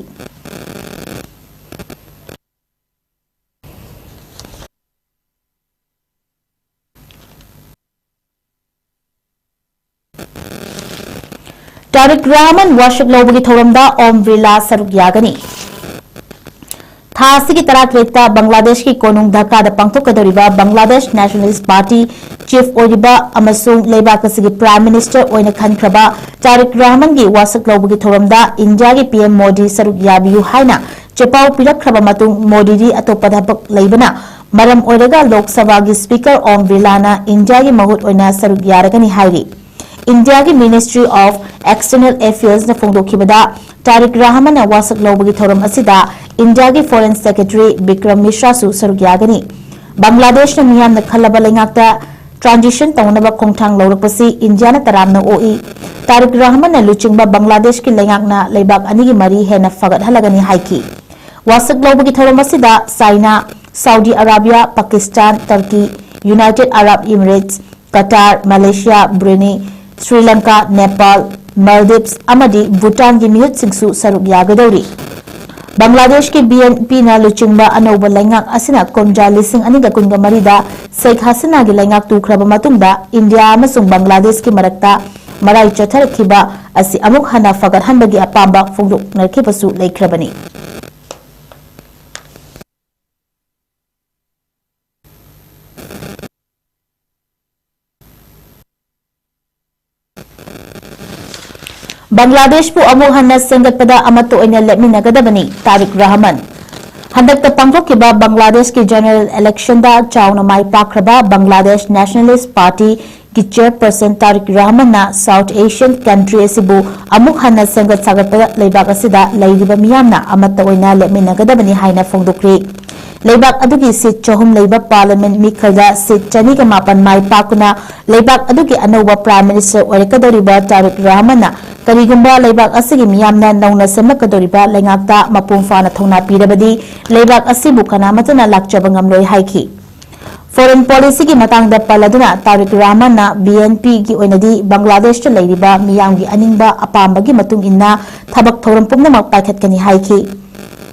ꯇꯥꯔꯤꯛ ꯔꯍꯃꯟ ꯋꯥꯁꯛ ꯂꯧꯕꯒꯤ ꯊꯧꯔꯝꯗ ꯑꯣꯝ ꯕꯤꯔꯂꯥ ꯁꯔꯨꯛ ꯌꯥꯒꯅꯤ꯫ ꯊꯥ ꯑꯁꯤꯒꯤ ꯇꯔꯥꯇꯔꯦꯠꯇ ꯕꯪꯒ꯭ꯂꯥꯗꯦꯁꯀꯤ ꯀꯣꯅꯨꯡ ꯙꯥꯀꯥꯗ ꯄꯥꯡꯊꯣꯛꯀꯗꯧꯔꯤꯕ ꯕꯪꯒ꯭ꯂꯥꯗꯦꯁ Nationalist Party chief ꯑꯣꯏꯔꯤꯕ ꯑꯃꯁꯨꯡ ꯂꯩꯕꯥꯛ ꯑꯁꯤꯒꯤ Prime Minister ꯑꯣꯏꯅ ꯈꯟꯈ꯭ꯔꯕ ꯇꯥꯔꯤꯛ ꯔꯍꯃꯟꯒꯤ ꯋꯥꯁꯛ ꯂꯧꯕꯒꯤ ꯊꯧꯔꯝꯗ ꯏꯟꯗꯤꯌꯥꯒꯤ PM ꯃꯣꯗꯤ ꯁꯔꯨꯛ ꯌꯥꯕꯤꯌꯨ ꯍꯥꯏꯅ ꯆꯦꯄꯥꯎ ꯄꯤꯔꯛꯈ꯭ꯔꯕ ꯃꯇꯨꯡ ꯃꯣꯗꯤꯗꯤ ꯑꯇꯣꯞꯄ ꯊꯕꯛ ꯂꯩꯕꯅ ꯃꯔꯝ ꯑꯣꯏꯔꯒ ꯂꯣꯛ ꯁꯚꯥꯒꯤ Speaker ꯑꯣꯝ ꯕꯤꯔꯂꯥꯅ ꯏꯟꯗꯤꯌꯥꯒꯤ ꯃꯍꯨꯠ ꯑꯣꯏꯅ ꯁꯔꯨꯛ ꯌꯥꯔꯒꯅꯤ ꯍꯥꯏꯔꯤ꯫ ꯏꯟꯗꯤꯌꯥꯒꯤ Ministry of External Affairsꯅ ꯐꯣꯡꯗꯣꯛꯈꯤꯕꯗ, ꯇꯥꯔꯤꯛ ꯔꯍꯃꯟꯅ ꯋꯥꯁꯛ ꯂꯧꯕꯒꯤ ꯊꯧꯔꯝ ꯑꯁꯤꯗ ꯏꯟꯗꯤꯌꯥꯒꯤ Foreign Secretary ꯕꯤꯀ꯭ꯔꯝ ꯃꯤꯁ꯭ꯔꯥꯁꯨ ꯁꯔꯨꯛ ꯌꯥꯒꯅꯤ꯫ ꯕꯪꯒ꯭ꯂꯥꯗꯦꯁꯅ ꯃꯤꯌꯥꯝꯅ ꯈꯜꯂꯕ ꯂꯩꯉꯥꯛꯇ transition ꯇꯧꯅꯕ ꯈꯣꯡꯊꯥꯡ ꯂꯧꯔꯛꯄꯁꯤ ꯏꯟꯗꯤꯌꯥꯅ ꯇꯔꯥꯝꯅ ꯑꯣꯛꯏ꯫ ꯇꯥꯔꯤꯛ ꯔꯍꯃꯟꯅ ꯂꯨꯆꯤꯡꯕ ꯕꯪꯒ꯭ꯂꯥꯗꯦꯁꯀꯤ ꯂꯩꯉꯥꯛꯅ ꯂꯩꯕꯥꯛ ꯑꯅꯤꯒꯤ ꯃꯔꯤ ꯍꯦꯟꯅ ꯐꯒꯠꯍꯜꯂꯒꯅꯤ ꯍꯥꯏꯈꯤ꯫ ꯋꯥꯁꯛ ꯂꯧꯕꯒꯤ ꯊꯧꯔꯝ ꯑꯁꯤꯗ China, Saudi Arabia, Pakistan, Turkey, United Arab Emirates, Qatar, Malaysia, Brunei, Sri Lanka, Nepal, Maldives ꯑꯃꯗꯤ ꯚꯨꯇꯥꯟꯒꯤ ꯃꯤꯍꯨꯠꯁꯤꯡꯁꯨ ꯁꯔꯨꯛ ꯌꯥꯒꯗꯧꯔꯤ꯫ ꯕꯪꯒ꯭ꯂꯥꯗꯦꯁꯀꯤ BNPꯅ ꯂꯨꯆꯤꯡꯕ ꯑꯅꯧꯕ ꯂꯩꯉꯥꯛ ꯑꯁꯤꯅ ꯀꯨꯝꯖꯥ ꯂꯤꯁꯤꯡ ꯑꯅꯤꯒ ꯀꯨꯟꯒ ꯃꯔꯤꯗ ꯁꯦꯈ ꯍꯁꯤꯅꯥꯒꯤ ꯂꯩꯉꯥꯛ ꯇꯨꯈ꯭ꯔꯕ ꯃꯇꯨꯡꯗ ꯏꯟꯗꯤꯌꯥ ꯑꯃꯁꯨꯡ ꯕꯪꯒ꯭ꯂꯥꯗꯦꯁꯀꯤ ꯃꯔꯛꯇ ꯃꯔꯥꯏ ꯆꯠꯊꯔꯛꯈꯤꯕ ꯑꯁꯤ ꯑꯃꯨꯛ ꯍꯟꯅ ꯐꯒꯠꯍꯟꯕꯒꯤ ꯑꯄꯥꯝꯕ ꯐꯣꯡꯗꯣꯛꯅꯔꯛꯈꯤꯕꯁꯨ ꯂꯩꯈ꯭ꯔꯕꯅꯤ꯫ ꯕꯪꯒ꯭ꯂꯥꯗꯦꯁꯄꯨ ꯑꯃꯨꯛ ꯍꯟꯅ ꯁꯦꯝꯒꯠꯄꯗ ꯑꯃꯠꯇ ꯑꯣꯏꯅ ꯂꯦꯞꯃꯤꯟꯅꯒꯗꯕꯅꯤ, ꯇꯥꯔꯤꯛ ꯔꯍꯃꯟ꯫ ꯍꯟꯗꯛꯇ ꯄꯥꯡꯊꯣꯛꯈꯤꯕ ꯕꯪꯒ꯭ꯂꯥꯗꯦꯁꯀꯤ general electionꯗ ꯆꯥꯎꯅ ꯃꯥꯏ ꯄꯥꯛꯈ꯭ꯔꯕ ꯕꯪꯒ꯭ꯂꯥꯗꯦꯁ Nationalist Partyꯒꯤ chairperson ꯇꯥꯔꯤꯛ ꯔꯍꯃꯟꯅ South Asian country ꯑꯁꯤꯕꯨ ꯑꯃꯨꯛ ꯍꯟꯅ ꯁꯦꯝꯒꯠ ꯁꯥꯒꯠꯄꯗ ꯂꯩꯕꯥꯛ ꯑꯁꯤꯗ ꯂꯩꯔꯤꯕ ꯃꯤꯌꯥꯝꯅ ꯑꯃꯠꯇ ꯑꯣꯏꯅ ꯂꯦꯞꯃꯤꯟꯅꯒꯗꯕꯅꯤ ꯍꯥꯏꯅ ꯐꯣꯡꯗꯣꯛꯈ꯭ꯔꯤ꯫ ꯂꯩꯕꯥꯛ ꯑꯗꯨꯒꯤ seat ꯆꯍꯨꯝ ꯂꯩꯕ parliament ꯃꯤꯈꯜꯗ seat ꯆꯅꯤꯒ ꯃꯥꯄꯟ ꯃꯥꯏ ꯄꯥꯛꯇꯨꯅ ꯂꯩꯕꯥꯛ ꯑꯗꯨꯒꯤ ꯑꯅꯧꯕ Prime Minister ꯑꯣꯏꯔꯛꯀꯗꯧꯔꯤꯕ ꯇꯥꯔꯤꯛ ꯔꯍꯃꯟꯅ ꯀꯔꯤꯒꯨꯝꯕ ꯂꯩꯕꯥꯛ ꯑꯁꯤꯒꯤ ꯃꯤꯌꯥꯝꯅ ꯅꯧꯅ ꯁꯦꯝꯂꯛꯀꯗꯧꯔꯤꯕ ꯂꯩꯉꯥꯛꯇ ꯃꯄꯨꯡ ꯐꯥꯅ ꯊꯧꯅꯥ ꯄꯤꯔꯕꯗꯤ ꯂꯩꯕꯥꯛ ꯑꯁꯤꯕꯨ ꯀꯅꯥꯃꯠꯇꯅ ꯂꯥꯛꯆꯕ ꯉꯝꯂꯣꯏ ꯍꯥꯏꯈꯤ꯫ Foreign policyꯒꯤ ꯃꯇꯥꯡꯗ ꯄꯜꯂꯗꯨꯅ ꯇꯥꯔꯤꯛ ꯔꯍꯃꯟꯅ ꯕꯤ ꯑꯦꯟ ꯄꯤꯒꯤ ꯑꯣꯏꯅꯗꯤ ꯕꯪꯒ꯭ꯂꯥꯗꯦꯁꯇ ꯂꯩꯔꯤꯕ ꯃꯤꯌꯥꯝꯒꯤ ꯑꯅꯤꯡꯕ ꯑꯄꯥꯝꯕꯒꯤ ꯃꯇꯨꯡ ꯏꯟꯅ ꯊꯕꯛ ꯊꯧꯔꯝ ꯄꯨꯝꯅꯃꯛ ꯄꯥꯏꯈꯠꯀꯅꯤ ꯍꯥꯏꯈꯤ꯫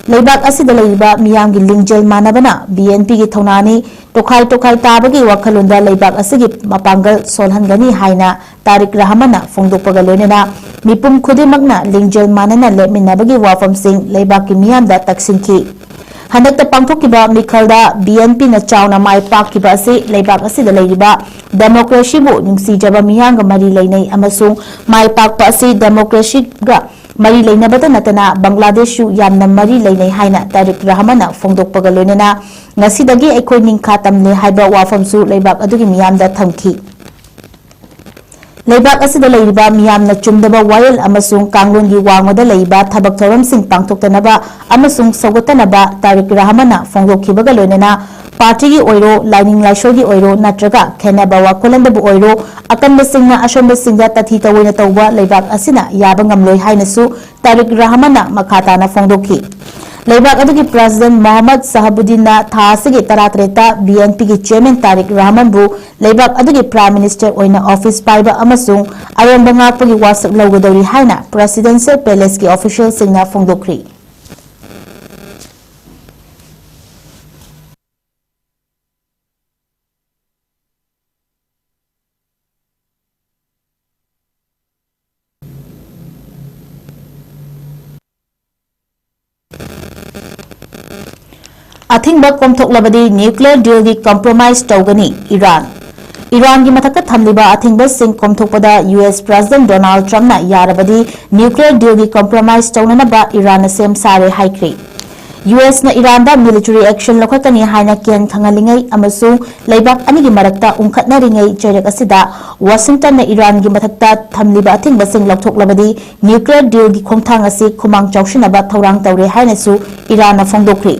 ꯂꯩꯕꯥꯛ ꯑꯁꯤꯗ ꯂꯩꯔꯤꯕ ꯃꯤꯌꯥꯝꯒꯤ ꯂꯤꯡꯖꯦꯜ ꯃꯥꯟꯅꯕꯅ ꯕꯤ ꯑꯦꯟ ꯄꯤꯒꯤ ꯊꯧꯅꯥꯅꯤ, ꯇꯣꯈꯥꯏ ꯇꯣꯈꯥꯏ ꯇꯥꯕꯒꯤ ꯋꯥꯈꯜꯂꯣꯟꯗ ꯂꯩꯕꯥꯛ ꯑꯁꯤꯒꯤ ꯃꯄꯥꯡꯒꯜ ꯁꯣꯜꯍꯟꯒꯅꯤ ꯍꯥꯏꯅ ꯇꯥꯔꯤꯛ ꯔꯍꯃꯟꯅ ꯐꯣꯡꯗꯣꯛꯄꯒ ꯂꯣꯏꯅꯅ ꯃꯤꯄꯨꯝ ꯈꯨꯗꯤꯡꯃꯛꯅ ꯂꯤꯡꯖꯦꯜ ꯃꯥꯟꯅꯅ ꯂꯦꯞꯃꯤꯟꯅꯕꯒꯤ ꯋꯥꯐꯝꯁꯤꯡ ꯂꯩꯕꯥꯛꯀꯤ ꯃꯤꯌꯥꯝꯗ ꯇꯛꯁꯤꯟꯈꯤ꯫ ꯍꯟꯗꯛꯇ ꯄꯥꯡꯊꯣꯛꯈꯤꯕ ꯃꯤꯈꯜꯗ ꯕꯤ ꯑꯦꯟ ꯄꯤꯅ ꯆꯥꯎꯅ ꯃꯥꯏ ꯄꯥꯛꯈꯤꯕ ꯑꯁꯤ ꯂꯩꯕꯥꯛ ꯑꯁꯤꯗ ꯂꯩꯔꯤꯕ ꯗꯦꯃꯣꯀ꯭ꯔꯦꯁꯤꯕꯨ ꯅꯨꯡꯁꯤꯖꯕ ꯃꯤꯌꯥꯝꯒ ꯃꯔꯤ ꯂꯩꯅꯩ ꯑꯃꯁꯨꯡ ꯃꯥꯏ ꯄꯥꯛꯄ ꯑꯁꯤ ꯗꯦꯃꯣꯀ꯭ꯔꯦꯁꯤꯒ ꯃꯔꯤ ꯂꯩꯅꯕꯇ ꯅꯠꯇꯅ ꯕꯪꯒ꯭ꯂꯥꯗꯦꯁꯁꯨ ꯌꯥꯝꯅ ꯃꯔꯤ ꯂꯩꯅꯩ ꯍꯥꯏꯅ ꯇꯥꯔꯤꯛ ꯔꯍꯃꯟꯅ ꯐꯣꯡꯗꯣꯛꯄꯒ ꯂꯣꯏꯅꯅ ꯉꯁꯤꯗꯒꯤ ꯑꯩꯈꯣꯏ ꯅꯤꯡꯈꯥ ꯇꯝꯂꯦ ꯍꯥꯏꯕ ꯋꯥꯐꯝꯁꯨ ꯂꯩꯕꯥꯛ ꯑꯗꯨꯒꯤ ꯃꯤꯌꯥꯝꯗ ꯊꯝꯈꯤ꯫ ꯂꯩꯕꯥꯛ ꯑꯁꯤꯗ ꯂꯩꯔꯤꯕ ꯃꯤꯌꯥꯝꯅ ꯆꯨꯝꯗꯕ ꯋꯥꯌꯦꯜ ꯑꯃꯁꯨꯡ ꯀꯥꯡꯂꯣꯟꯒꯤ ꯋꯥꯡꯃꯗ ꯂꯩꯕ ꯊꯕꯛ ꯊꯧꯔꯝꯁꯤꯡ ꯄꯥꯡꯊꯣꯛꯇꯅꯕ ꯑꯃꯁꯨꯡ ꯁꯧꯒꯠꯇꯅꯕ ꯇꯥꯔꯤꯛ ꯔꯍꯃꯟꯅ ꯐꯣꯡꯗꯣꯛꯈꯤꯕꯒ ꯂꯣꯏꯅꯅ ꯄꯥꯔꯇꯤꯒꯤ ꯑꯣꯏꯔꯣ, ꯂꯥꯏꯅꯤꯡ ꯂꯥꯏꯁꯣꯜꯒꯤ ꯑꯣꯏꯔꯣ ꯅꯠꯇ꯭ꯔꯒ ꯈꯦꯟꯅꯕ ꯋꯥꯈꯜꯂꯣꯟꯗꯕꯨ ꯑꯣꯏꯔꯣ, ꯑꯀꯟꯕꯁꯤꯡꯅ ꯑꯁꯣꯟꯕꯁꯤꯡꯗ ꯇꯥꯊꯤ ꯇꯧꯑꯣꯏꯅ ꯇꯧꯕ ꯂꯩꯕꯥꯛ ꯑꯁꯤꯅ ꯌꯥꯕ ꯉꯝꯂꯣꯏ ꯍꯥꯏꯅꯁꯨ ꯇꯥꯔꯤꯛ ꯔꯍꯃꯟꯅ ꯃꯈꯥ ꯇꯥꯅ ꯐꯣꯡꯗꯣꯛꯈꯤ꯫ ꯂꯩꯕꯥꯛ ꯑꯗꯨꯒꯤ ꯄ꯭ꯔꯦꯁꯤꯗꯦꯟ ꯃꯣꯍꯝꯃꯗ ꯁꯍꯕꯨꯗꯤꯟꯅ ꯊꯥ ꯑꯁꯤꯒꯤ ꯇꯔꯥꯇꯔꯦꯠꯇ ꯕꯤ ꯑꯦꯟ ꯄꯤꯒꯤ ꯆꯤꯌꯔꯃꯦꯟ ꯇꯥꯔꯤꯛ ꯔꯍꯃꯟꯕꯨ ꯂꯩꯕꯥꯛ ꯑꯗꯨꯒꯤ ꯄ꯭ꯔꯥꯏꯝ ꯃꯤꯅꯤꯁꯇꯔ ꯑꯣꯏꯅ ꯑꯣꯐꯤꯁ ꯄꯥꯏꯕ ꯑꯃꯁꯨꯡ ꯑꯔꯦꯝꯕ ꯉꯥꯛꯄꯒꯤ ꯋꯥꯁꯛ ꯂꯧꯒꯗꯧꯔꯤ ꯍꯥꯏꯅ ꯄ꯭ꯔꯦꯁꯤꯗꯦꯟꯁꯤꯌꯦꯜ ꯄꯦꯂꯦꯁꯀꯤ ꯑꯣꯐꯤꯁꯤꯌꯦꯜꯁꯤꯡꯅ ꯐꯣꯡꯗꯣꯛꯈ꯭ꯔꯤ꯫ ꯑꯊꯤꯡꯕ ꯀꯣꯝꯊꯣꯛꯂꯕꯗꯤ ꯅ꯭ꯌꯨꯀ꯭ꯂꯤꯌꯔ ꯗꯤꯜꯒꯤ ꯀꯝꯄ꯭ꯔꯣꯃꯥꯏꯖ ꯇꯧꯒꯅꯤ ꯏꯔꯥꯟ꯫ ꯏꯔꯥꯟꯒꯤ ꯃꯊꯛꯇ ꯊꯝꯂꯤꯕ ꯑꯊꯤꯡꯕꯁꯤꯡ ꯀꯣꯝꯊꯣꯛꯄꯗ ꯌꯨ ꯑꯦꯁ ꯄ꯭ꯔꯦꯁꯤꯗꯦꯟꯠ ꯗꯣꯅꯥꯜꯗ ꯇ꯭ꯔꯝꯞꯅ ꯌꯥꯔꯕꯗꯤ ꯅ꯭ꯌꯨꯀ꯭ꯂꯤꯌꯔ ꯗꯤꯜꯒꯤ ꯀꯝꯄ꯭ꯔꯣꯃꯥꯏꯖ ꯇꯧꯅꯅꯕ ꯏꯔꯥꯟꯅ ꯁꯦꯝ ꯁꯥꯔꯦ ꯍꯥꯏꯈ꯭ꯔꯦ꯫ ꯌꯨ ꯑꯦꯁꯅ ꯏꯔꯥꯟꯗ ꯃꯤꯂꯤꯇꯔꯤ ꯑꯦꯛꯁꯟ ꯂꯧꯈꯠꯀꯅꯤ ꯍꯥꯏꯅ ꯀꯤꯍꯟ ꯈꯪꯍꯜꯂꯤꯉꯩ ꯑꯃꯁꯨꯡ ꯂꯩꯕꯥꯛ ꯑꯅꯤꯒꯤ ꯃꯔꯛꯇ ꯎꯪꯈꯠꯅꯔꯤꯉꯩ ꯆꯩꯔꯛ ꯑꯁꯤꯗ ꯋꯥꯁꯤꯡꯇꯟꯅ ꯏꯔꯥꯟꯒꯤ ꯃꯊꯛꯇ ꯊꯝꯂꯤꯕ ꯑꯊꯤꯡꯕꯁꯤꯡ ꯂꯧꯊꯣꯛꯂꯕꯗꯤ ꯅ꯭ꯌꯨꯀ꯭ꯂꯤꯌꯔ ꯗꯤꯜꯒꯤ ꯈꯣꯡꯊꯥꯡ ꯑꯁꯤ ꯈꯨꯃꯥꯡ ꯆꯥꯎꯁꯤꯟꯅꯕ ꯊꯧꯔꯥꯡ ꯇꯧꯔꯦ ꯍꯥꯏꯅꯁꯨ ꯏꯔꯥꯟꯅ ꯐꯣꯡꯗꯣꯛꯈ꯭ꯔꯦ꯫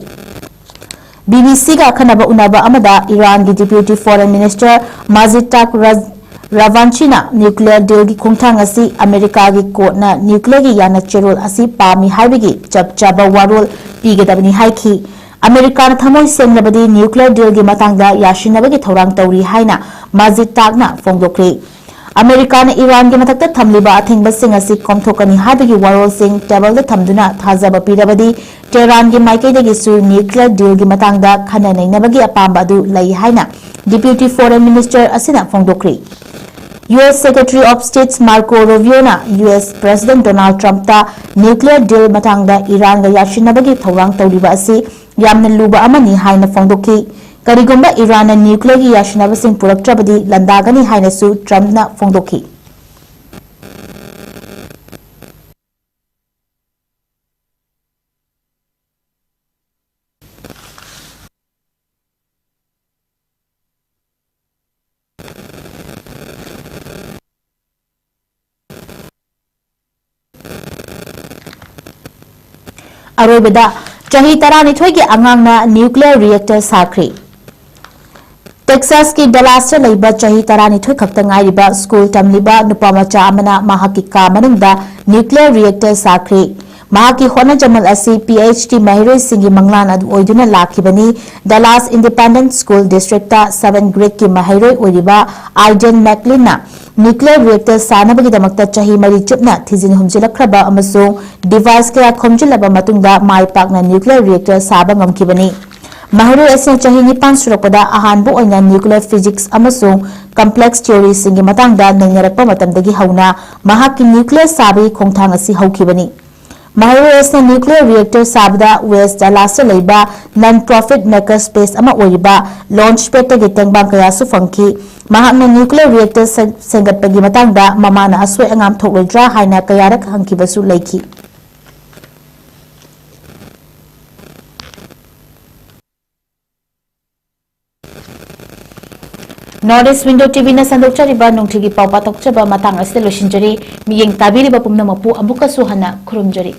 ꯕꯤ ꯕꯤ ꯁꯤꯒ ꯑꯈꯟꯅꯕ ꯎꯅꯕ ꯑꯃꯗ ꯏꯔꯥꯟꯒꯤ ꯗꯤꯄ꯭ꯌꯨꯇꯤ ꯐꯣꯔꯦꯟ ꯃꯤꯅꯤꯁꯇꯔ ꯃꯥꯖꯤꯗ ꯇꯥꯛ ꯔꯥꯖ-, ꯔꯥꯚꯥꯟꯆꯤꯅ nuclear dealꯒꯤ ꯈꯣꯡꯊꯥꯡ ꯑꯁꯤ ꯑꯃꯦꯔꯤꯀꯥꯒꯤ courtꯅ nuclearꯒꯤ ꯌꯥꯅ ꯆꯦꯔꯣꯜ ꯑꯁꯤ ꯄꯥꯝꯃꯤ ꯍꯥꯏꯕꯒꯤ ꯆꯞ ꯆꯥꯕ ꯋꯥꯔꯣꯜ ꯄꯤꯒꯗꯕꯅꯤ ꯍꯥꯏꯈꯤ꯫ ꯑꯃꯦꯔꯤꯀꯥꯅ ꯊꯃꯣꯏ ꯁꯦꯡꯂꯕꯗꯤ nuclear dealꯒꯤ ꯃꯇꯥꯡꯗ ꯌꯥꯁꯤꯟꯅꯕꯒꯤ ꯊꯧꯔꯥꯡ ꯇꯧꯔꯤ ꯍꯥꯏꯅ ꯃꯥꯖꯤꯠ ꯇꯥꯛꯅ ꯐꯣꯡꯗꯣꯛꯈ꯭ꯔꯤ꯫ ꯑꯃꯦꯔꯤꯀꯥꯅ ꯏꯔꯥꯟꯒꯤ ꯃꯊꯛꯇ ꯊꯝꯂꯤꯕ ꯑꯊꯤꯡꯕꯁꯤꯡ ꯑꯁꯤ ꯀꯣꯝꯊꯣꯛꯀꯅꯤ ꯍꯥꯏꯕꯒꯤ ꯋꯥꯔꯣꯜꯁꯤꯡ ꯇꯦꯕꯜꯗ ꯊꯝꯗꯨꯅ ꯊꯥꯖꯕ ꯄꯤꯔꯕꯗꯤ, ꯇꯦꯍꯔꯥꯟꯒꯤ ꯃꯥꯏꯀꯩꯗꯒꯤꯁꯨ nuclear dealꯒꯤ ꯃꯇꯥꯡꯗ ꯈꯟꯅ ꯅꯩꯅꯕꯒꯤ ꯑꯄꯥꯝꯕ ꯑꯗꯨ ꯂꯩ ꯍꯥꯏꯅ Deputy Foreign Minister ꯑꯁꯤꯅ ꯐꯣꯡꯗꯣꯛꯈ꯭ꯔꯤ꯫ U S Secretary of State's Marco Rubioꯅ U S President Donald Trumpꯇ nuclear deal ꯃꯇꯥꯡꯗ ꯏꯔꯥꯟꯒ ꯌꯥꯁꯤꯟꯅꯕꯒꯤ ꯊꯧꯔꯥꯡ ꯇꯧꯔꯤꯕ ꯑꯁꯤ ꯌꯥꯝꯅ ꯂꯨꯕ ꯑꯃꯅꯤ ꯍꯥꯏꯅ ꯐꯣꯡꯗꯣꯛꯈꯤ꯫ ꯀꯔꯤꯒꯨꯝꯕ ꯏꯔꯥꯟꯅ nuclearꯒꯤ ꯌꯥꯁꯤꯟꯅꯕꯁꯤꯡ ꯄꯨꯔꯛꯇ꯭ꯔꯕꯗꯤ ꯂꯥꯟꯗꯥꯒꯅꯤ ꯍꯥꯏꯅꯁꯨ ꯇ꯭ꯔꯝꯞꯅ ꯐꯣꯡꯗꯣꯛꯈꯤ꯫ ꯑꯔꯣꯏꯕꯗ, ꯆꯍꯤ ꯇꯔꯥꯅꯤꯊꯣꯏꯒꯤ ꯑꯉꯥꯡꯅ nuclear reactor ꯁꯥꯈ꯭ꯔꯤ꯫ ꯇꯦꯛꯁꯥꯁꯀꯤ ꯗꯂꯥꯁꯇ ꯂꯩꯕ ꯆꯍꯤ ꯇꯔꯥꯅꯤꯊꯣꯏ ꯈꯛꯇ ꯉꯥꯏꯔꯤꯕ ꯁ꯭ꯀꯨꯜ ꯇꯝꯂꯤꯕ ꯅꯨꯄꯥ ꯃꯆꯥ ꯑꯃꯅ ꯃꯍꯥꯛꯀꯤ ꯀꯥ ꯃꯅꯨꯡꯗ nuclear reactor ꯁꯥꯈ꯭ꯔꯤ꯫ ꯃꯍꯥꯛꯀꯤ ꯍꯣꯠꯅꯖꯃꯜ ꯑꯁꯤ P H D ꯃꯍꯩꯔꯣꯏꯁꯤꯡꯒꯤ ꯃꯪꯂꯥꯟ ꯑꯗꯨ ꯑꯣꯏꯗꯨꯅ ꯂꯥꯛꯈꯤꯕꯅꯤ꯫ Dallas Independent School Districtꯇ seventh gradeꯀꯤ ꯃꯍꯩꯔꯣꯏ ꯑꯣꯏꯔꯤꯕ Aiden McLeanꯅ nuclear reactor ꯁꯥꯅꯕꯒꯤꯗꯃꯛꯇ ꯆꯍꯤ ꯃꯔꯤ ꯆꯨꯞꯅ ꯊꯤꯖꯤꯟ ꯍꯨꯝꯖꯤꯜꯂꯛꯈ꯭ꯔꯕ ꯑꯃꯁꯨꯡ device ꯀꯌꯥ ꯈꯣꯝꯖꯤꯜꯂꯕ ꯃꯇꯨꯡꯗ ꯃꯥꯏ ꯄꯥꯛꯅ nuclear reactor ꯁꯥꯕ ꯉꯝꯈꯤꯕꯅꯤ꯫ ꯃꯍꯩꯔꯣꯏ ꯑꯁꯤꯅ ꯆꯍꯤ ꯅꯤꯄꯥꯟ ꯁꯨꯔꯛꯄꯗ ꯑꯍꯥꯟꯕ ꯑꯣꯏꯅ nuclear physics ꯑꯃꯁꯨꯡ complex theoryꯁꯤꯡꯒꯤ ꯃꯇꯥꯡꯗ ꯅꯩꯅꯔꯛꯄ ꯃꯇꯝꯗꯒꯤ ꯍꯧꯅ ꯃꯍꯥꯛꯀꯤ nuclear ꯁꯥꯕꯒꯤ ꯈꯣꯡꯊꯥꯡ ꯑꯁꯤ ꯍꯧꯈꯤꯕꯅꯤ꯫ ꯃꯍꯩꯔꯣꯏ ꯑꯁꯤꯅ nuclear reactor ꯁꯥꯕꯗ West Dallasꯇ ꯂꯩꯕ non-profit maker space ꯑꯃ ꯑꯣꯏꯔꯤꯕ Launchpadꯇꯒꯤ ꯇꯦꯡꯕꯥꯡ ꯀꯌꯥꯁꯨ ꯐꯪꯈꯤ꯫ ꯃꯍꯥꯛꯅ nuclear reactor ꯁꯦꯝ-, ꯁꯦꯝꯒꯠꯄꯒꯤ ꯃꯇꯥꯡꯗ ꯃꯃꯥꯅ ꯑꯁꯣꯏ ꯑꯉꯥꯝ ꯊꯣꯛꯂꯣꯏꯗ꯭ꯔꯥ ꯍꯥꯏꯅ ꯀꯌꯥꯔꯛ ꯍꯪꯈꯤꯕꯁꯨ ꯂꯩꯈꯤ꯫ North East Window TVꯅ ꯁꯟꯗꯣꯛꯆꯔꯤꯕ ꯅꯨꯡꯊꯤꯜꯒꯤ ꯄꯥꯎ ꯄꯥꯊꯣꯛꯆꯕ ꯃꯇꯥꯡ ꯑꯁꯤꯗ ꯂꯣꯏꯁꯤꯟꯖꯔꯦ꯫ ꯃꯤꯠꯌꯦꯡ ꯇꯥꯕꯤꯔꯤꯕ ꯄꯨꯝꯅꯃꯛꯄꯨ ꯑꯃꯨꯛꯀꯁꯨ ꯍꯟꯅ ꯈꯨꯔꯨꯝꯖꯔꯤ꯫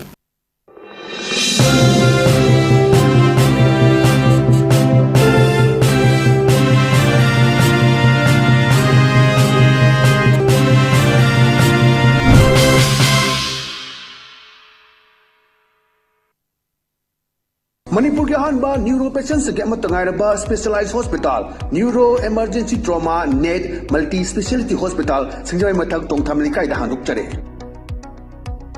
ꯃꯅꯤꯄꯨꯔꯒꯤ ꯑꯍꯥꯟꯕ ꯅ꯭ꯌꯨꯔꯣ ꯄꯦꯁꯦꯟꯁꯤꯡꯒꯤ ꯑꯃꯠꯇ ꯉꯥꯏꯔꯕ specialise hospital, neuro emergency trauma net multi speciality hospital, ꯁꯤꯡꯖꯃꯩ ꯃꯊꯛ ꯇꯣꯡꯊꯥꯃ ꯂꯩꯀꯥꯏꯗ ꯍꯥꯡꯗꯣꯛꯆꯔꯦ꯫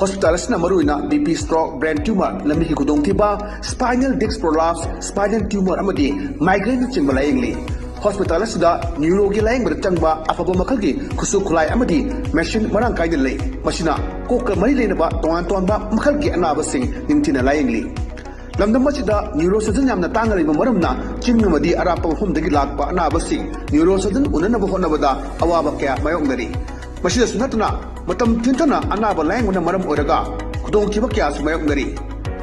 ꯍꯣꯁꯄꯤꯇꯥꯜ ꯑꯁꯤꯅ ꯃꯔꯨꯑꯣꯏꯅ B P stroke, brain tumour, ꯂꯝꯕꯤꯒꯤ ꯈꯨꯗꯣꯡꯊꯤꯕ, spinal disc prolapse, spinal tumour ꯑꯃꯗꯤ ꯃꯥꯏꯒ꯭ꯔꯦꯟꯅꯆꯤꯡꯕ ꯂꯥꯌꯦꯡꯂꯤ꯫ ꯍꯣꯁꯄꯤꯇꯥꯜ ꯑꯁꯤꯗ ꯅ꯭ꯌꯨꯔꯣꯒꯤ ꯂꯥꯌꯦꯡꯕꯗ ꯆꯪꯕ ꯑꯐꯕ ꯃꯈꯜꯒꯤ ꯈꯨꯠꯁꯨ ꯈꯨꯠꯂꯥꯏ ꯑꯃꯗꯤ ꯃꯦꯁꯤꯟ ꯃꯔꯥꯡ ꯀꯥꯏꯅ ꯂꯩ꯫ ꯃꯁꯤꯅ ꯀꯣꯛꯀ ꯃꯔꯤ ꯂꯩꯅꯕ ꯇꯣꯉꯥꯟ ꯇꯣꯉꯥꯟꯕ ꯃꯈꯜꯒꯤ ꯑꯅꯥꯕꯁꯤꯡ ꯅꯤꯡꯊꯤꯅ ꯂꯥꯌꯦꯡꯂꯤ꯫ ꯂꯝꯗꯝ ꯑꯁꯤꯗ ꯅ꯭ꯌꯨꯔꯣ ꯁꯔꯖꯟ ꯌꯥꯝꯅ ꯇꯥꯡꯅ ꯂꯩꯕ ꯃꯔꯝꯅ ꯆꯤꯡ ꯑꯃꯗꯤ ꯑꯔꯥꯞꯄ ꯃꯐꯝꯗꯒꯤ ꯂꯥꯛꯄ ꯑꯅꯥꯕꯁꯤꯡ ꯅ꯭ꯌꯨꯔꯣ ꯁꯔꯖꯟ ꯎꯅꯅꯕ ꯍꯣꯠꯅꯕꯗ ꯑꯋꯥꯕ ꯀꯌꯥ ꯃꯥꯌꯣꯛꯅꯔꯤ꯫ ꯃꯁꯤꯗꯁꯨ ꯅꯠꯇꯅ ꯃꯇꯝ ꯊꯦꯡꯊꯅ ꯑꯅꯥꯕ ꯂꯥꯌꯦꯡꯕꯅ ꯃꯔꯝ ꯑꯣꯏꯔꯒ ꯈꯨꯗꯣꯡꯊꯤꯕ ꯀꯌꯥꯁꯨ ꯃꯥꯌꯣꯛꯅꯔꯤ꯫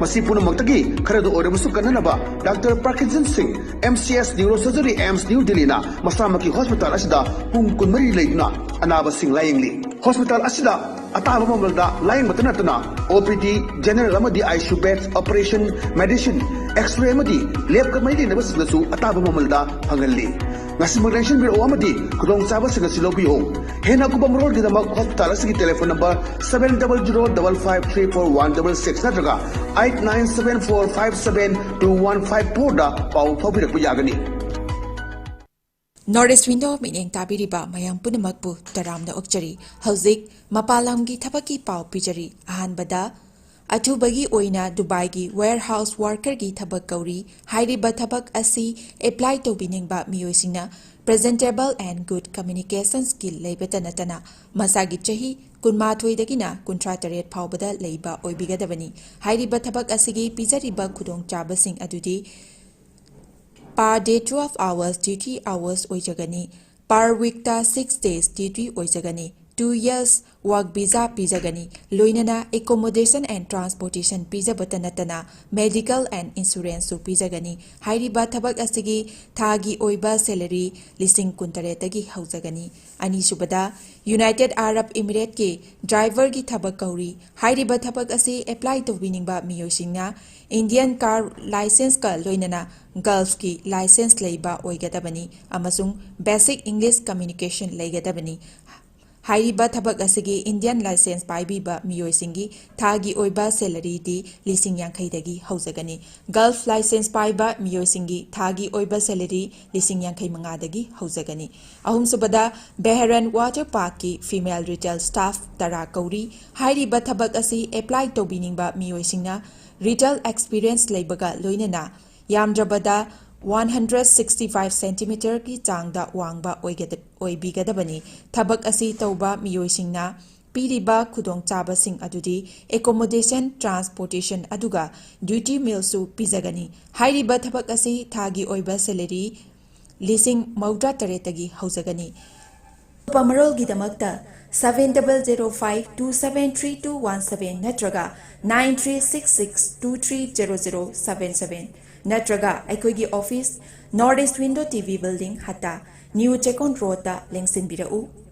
ꯃꯁꯤ ꯄꯨꯝꯅꯃꯛꯇꯒꯤ ꯈꯔꯗ ꯑꯣꯏꯔꯕꯁꯨ ꯀꯟꯅꯅꯕ ꯗꯥꯛꯇꯔ ꯄ꯭ꯔꯀꯤꯟꯖꯟ ꯁꯤꯡ, M C S neuro surgery, AIIMS new ꯗꯤꯜꯂꯤꯅ ꯃꯁꯥꯃꯛꯀꯤ ꯍꯣꯁꯄꯤꯇꯥꯜ ꯑꯁꯤꯗ ꯄꯨꯡ ꯀꯨꯟꯃꯔꯤ ꯂꯩꯗꯨꯅ ꯑꯅꯥꯕꯁꯤꯡ ꯂꯥꯌꯦꯡꯂꯤ꯫ ꯍꯣꯁꯄꯤꯇꯥꯜ ꯑꯁꯤꯗ ꯑꯇꯥꯕ ꯃꯃꯜꯗ ꯂꯥꯌꯦꯡꯕꯇ ꯅꯠꯇꯅ ꯑꯣ ꯄꯤ ꯗꯤ, ꯖꯦꯅꯔꯦꯜ ꯑꯃꯗꯤ I C U bed, operation, medicine, X-ray ꯑꯃꯗꯤ ꯂꯦꯕꯀ ꯃꯔꯤ ꯂꯩꯅꯕꯁꯤꯡꯗꯁꯨ ꯑꯇꯥꯕ ꯃꯃꯜꯗ ꯐꯪꯍꯜꯂꯤ꯫ ꯉꯁꯤꯃꯛ ꯂꯦꯡꯁꯤꯟꯕꯤꯔꯛꯎ ꯑꯃꯗꯤ ꯈꯨꯗꯣꯡꯆꯥꯕꯁꯤꯡ ꯑꯁꯤ ꯂꯧꯕꯤꯌꯨ꯫ ꯍꯦꯟꯅ ꯑꯀꯨꯞꯄ ꯃꯔꯣꯜꯒꯤꯗꯃꯛ ꯍꯣꯁꯄꯤꯇꯥꯜ ꯑꯁꯤꯒꯤ telephone number seven double zero double five three four one double six ꯅꯠꯇ꯭ꯔꯒ eight nine seven four five seven two one five four ꯗ ꯄꯥꯎ ꯐꯥꯎꯕꯤꯔꯛꯄ ꯌꯥꯒꯅꯤ꯫ North East Window ꯃꯤꯠꯌꯦꯡ ꯇꯥꯕꯤꯔꯤꯕ ꯃꯌꯥꯝ ꯄꯨꯝꯅꯃꯛꯄꯨ ꯇꯔꯥꯝꯅ ꯑꯣꯛꯆꯔꯤ꯫ ꯍꯧꯖꯤꯛ ꯃꯄꯥꯟ ꯂꯝꯒꯤ ꯊꯕꯛꯀꯤ ꯄꯥꯎ ꯄꯤꯖꯔꯤ꯫ ꯑꯍꯥꯟꯕꯗ, ꯑꯊꯨꯕꯒꯤ ꯑꯣꯏꯅ ꯗꯨꯕꯥꯏꯒꯤ warehouse workerꯒꯤ ꯊꯕꯛ ꯀꯧꯔꯤ꯫ ꯍꯥꯏꯔꯤꯕ ꯊꯕꯛ ꯑꯁꯤ apply ꯇꯧꯕꯤꯅꯤꯡꯕ ꯃꯤꯑꯣꯏꯁꯤꯡꯅ presentable and good communication skill ꯂꯩꯕꯇ ꯅꯠꯇꯅ ꯃꯁꯥꯒꯤ ꯆꯍꯤ ꯀꯨꯟꯃꯥꯊꯣꯏꯗꯒꯤꯅ ꯀꯨꯟꯊ꯭ꯔꯥ ꯇꯔꯦꯠ ꯐꯥꯎꯕꯗ ꯂꯩꯕ ꯑꯣꯏꯕꯤꯒꯗꯕꯅꯤ꯫ ꯍꯥꯏꯔꯤꯕ ꯊꯕꯛ ꯑꯁꯤꯒꯤ ꯄꯤꯖꯔꯤꯕ ꯈꯨꯗꯣꯡꯆꯥꯕꯁꯤꯡ ꯑꯗꯨꯗꯤ per day twelve hours duty hours ꯑꯣꯏꯖꯒꯅꯤ꯫ Per weekꯇ six days duty ꯑꯣꯏꯖꯒꯅꯤ꯫ Two years work visa ꯄꯤꯖꯒꯅꯤ꯫ ꯂꯣꯏꯅꯅ accommodation and transportation ꯄꯤꯖꯕꯇ ꯅꯠꯇꯅ medical and insuranceꯁꯨ ꯄꯤꯖꯒꯅꯤ꯫ ꯍꯥꯏꯔꯤꯕ ꯊꯕꯛ ꯑꯁꯤꯒꯤ ꯊꯥꯒꯤ ꯑꯣꯏꯕ salary ꯂꯤꯁꯤꯡ ꯀꯨꯟꯇꯔꯦꯠꯇꯒꯤ ꯍꯧꯖꯒꯅꯤ꯫ ꯑꯅꯤꯁꯨꯕꯗ, United Arab Emirateꯀꯤ driverꯒꯤ ꯊꯕꯛ ꯀꯧꯔꯤ꯫ ꯍꯥꯏꯔꯤꯕ ꯊꯕꯛ ꯑꯁꯤ apply ꯇꯧꯕꯤꯅꯤꯡꯕ ꯃꯤꯑꯣꯏꯁꯤꯡꯅ Indian car licenceꯀ ꯂꯣꯏꯅꯅ Gulfꯀꯤ license ꯂꯩꯕ ꯑꯣꯏꯒꯗꯕꯅꯤ ꯑꯃꯁꯨꯡ basic English communication ꯂꯩꯒꯗꯕꯅꯤ꯫ ꯍꯥꯏꯔꯤꯕ ꯊꯕꯛ ꯑꯁꯤꯒꯤ Indian license ꯄꯥꯏꯕꯤꯕ ꯃꯤꯑꯣꯏꯁꯤꯡꯒꯤ ꯊꯥꯒꯤ ꯑꯣꯏꯕ salaryꯗꯤ ꯂꯤꯁꯤꯡ ꯌꯥꯡꯈꯩꯗꯒꯤ ꯍꯧꯖꯒꯅꯤ꯫ Gulf license ꯄꯥꯏꯕ ꯃꯤꯑꯣꯏꯁꯤꯡꯒꯤ ꯊꯥꯒꯤ ꯑꯣꯏꯕ salary ꯂꯤꯁꯤꯡ ꯌꯥꯡꯈꯩ ꯃꯉꯥꯗꯒꯤ ꯍꯧꯖꯒꯅꯤ꯫ ꯑꯍꯨꯝꯁꯨꯕꯗ, Beharan Water Parkꯀꯤ female retail staff ꯇꯔꯥ ꯀꯧꯔꯤ꯫ ꯍꯥꯏꯔꯤꯕ ꯊꯕꯛ ꯑꯁꯤ apply ꯇꯧꯕꯤꯅꯤꯡꯕ ꯃꯤꯑꯣꯏꯁꯤꯡꯅ retail experience ꯂꯩꯕꯒ ꯂꯣꯏꯅꯅ ꯌꯥꯝꯗ꯭ꯔꯕꯗ one hundred sixty five centimeterꯒꯤ ꯆꯥꯡꯗ ꯋꯥꯡꯕ ꯑꯣꯏꯒꯗ-, ꯑꯣꯏꯕꯤꯒꯗꯕꯅꯤ꯫ ꯊꯕꯛ ꯑꯁꯤ ꯇꯧꯕ ꯃꯤꯑꯣꯏꯁꯤꯡꯅ ꯄꯤꯔꯤꯕ ꯈꯨꯗꯣꯡꯆꯥꯕꯁꯤꯡ ꯑꯗꯨꯗꯤ accommodation, transportation ꯑꯗꯨꯒ duty mealꯁꯨ ꯄꯤꯖꯒꯅꯤ꯫ ꯍꯥꯏꯔꯤꯕ ꯊꯕꯛ ꯑꯁꯤ ꯊꯥꯒꯤ ꯑꯣꯏꯕ salary ꯂꯤꯁꯤꯡ ꯃꯧꯗ꯭ꯔꯥ ꯇꯔꯦꯠꯇꯒꯤ ꯍꯧꯖꯒꯅꯤ꯫ ꯑꯇꯣꯞꯄ ꯃꯔꯣꯜꯒꯤꯗꯃꯛꯇ seven double zero five two seven three two one seven ꯅꯠꯇ꯭ꯔꯒ nine three six six two three zero zero seven seven ꯅꯠꯇ꯭ꯔꯒ ꯑꯩꯈꯣꯏꯒꯤ office, North East Window TV Building, ꯍꯠꯇꯥ, New Chekon Roadꯇ ꯂꯦꯡꯁꯤꯟꯕꯤꯔꯛꯎ꯫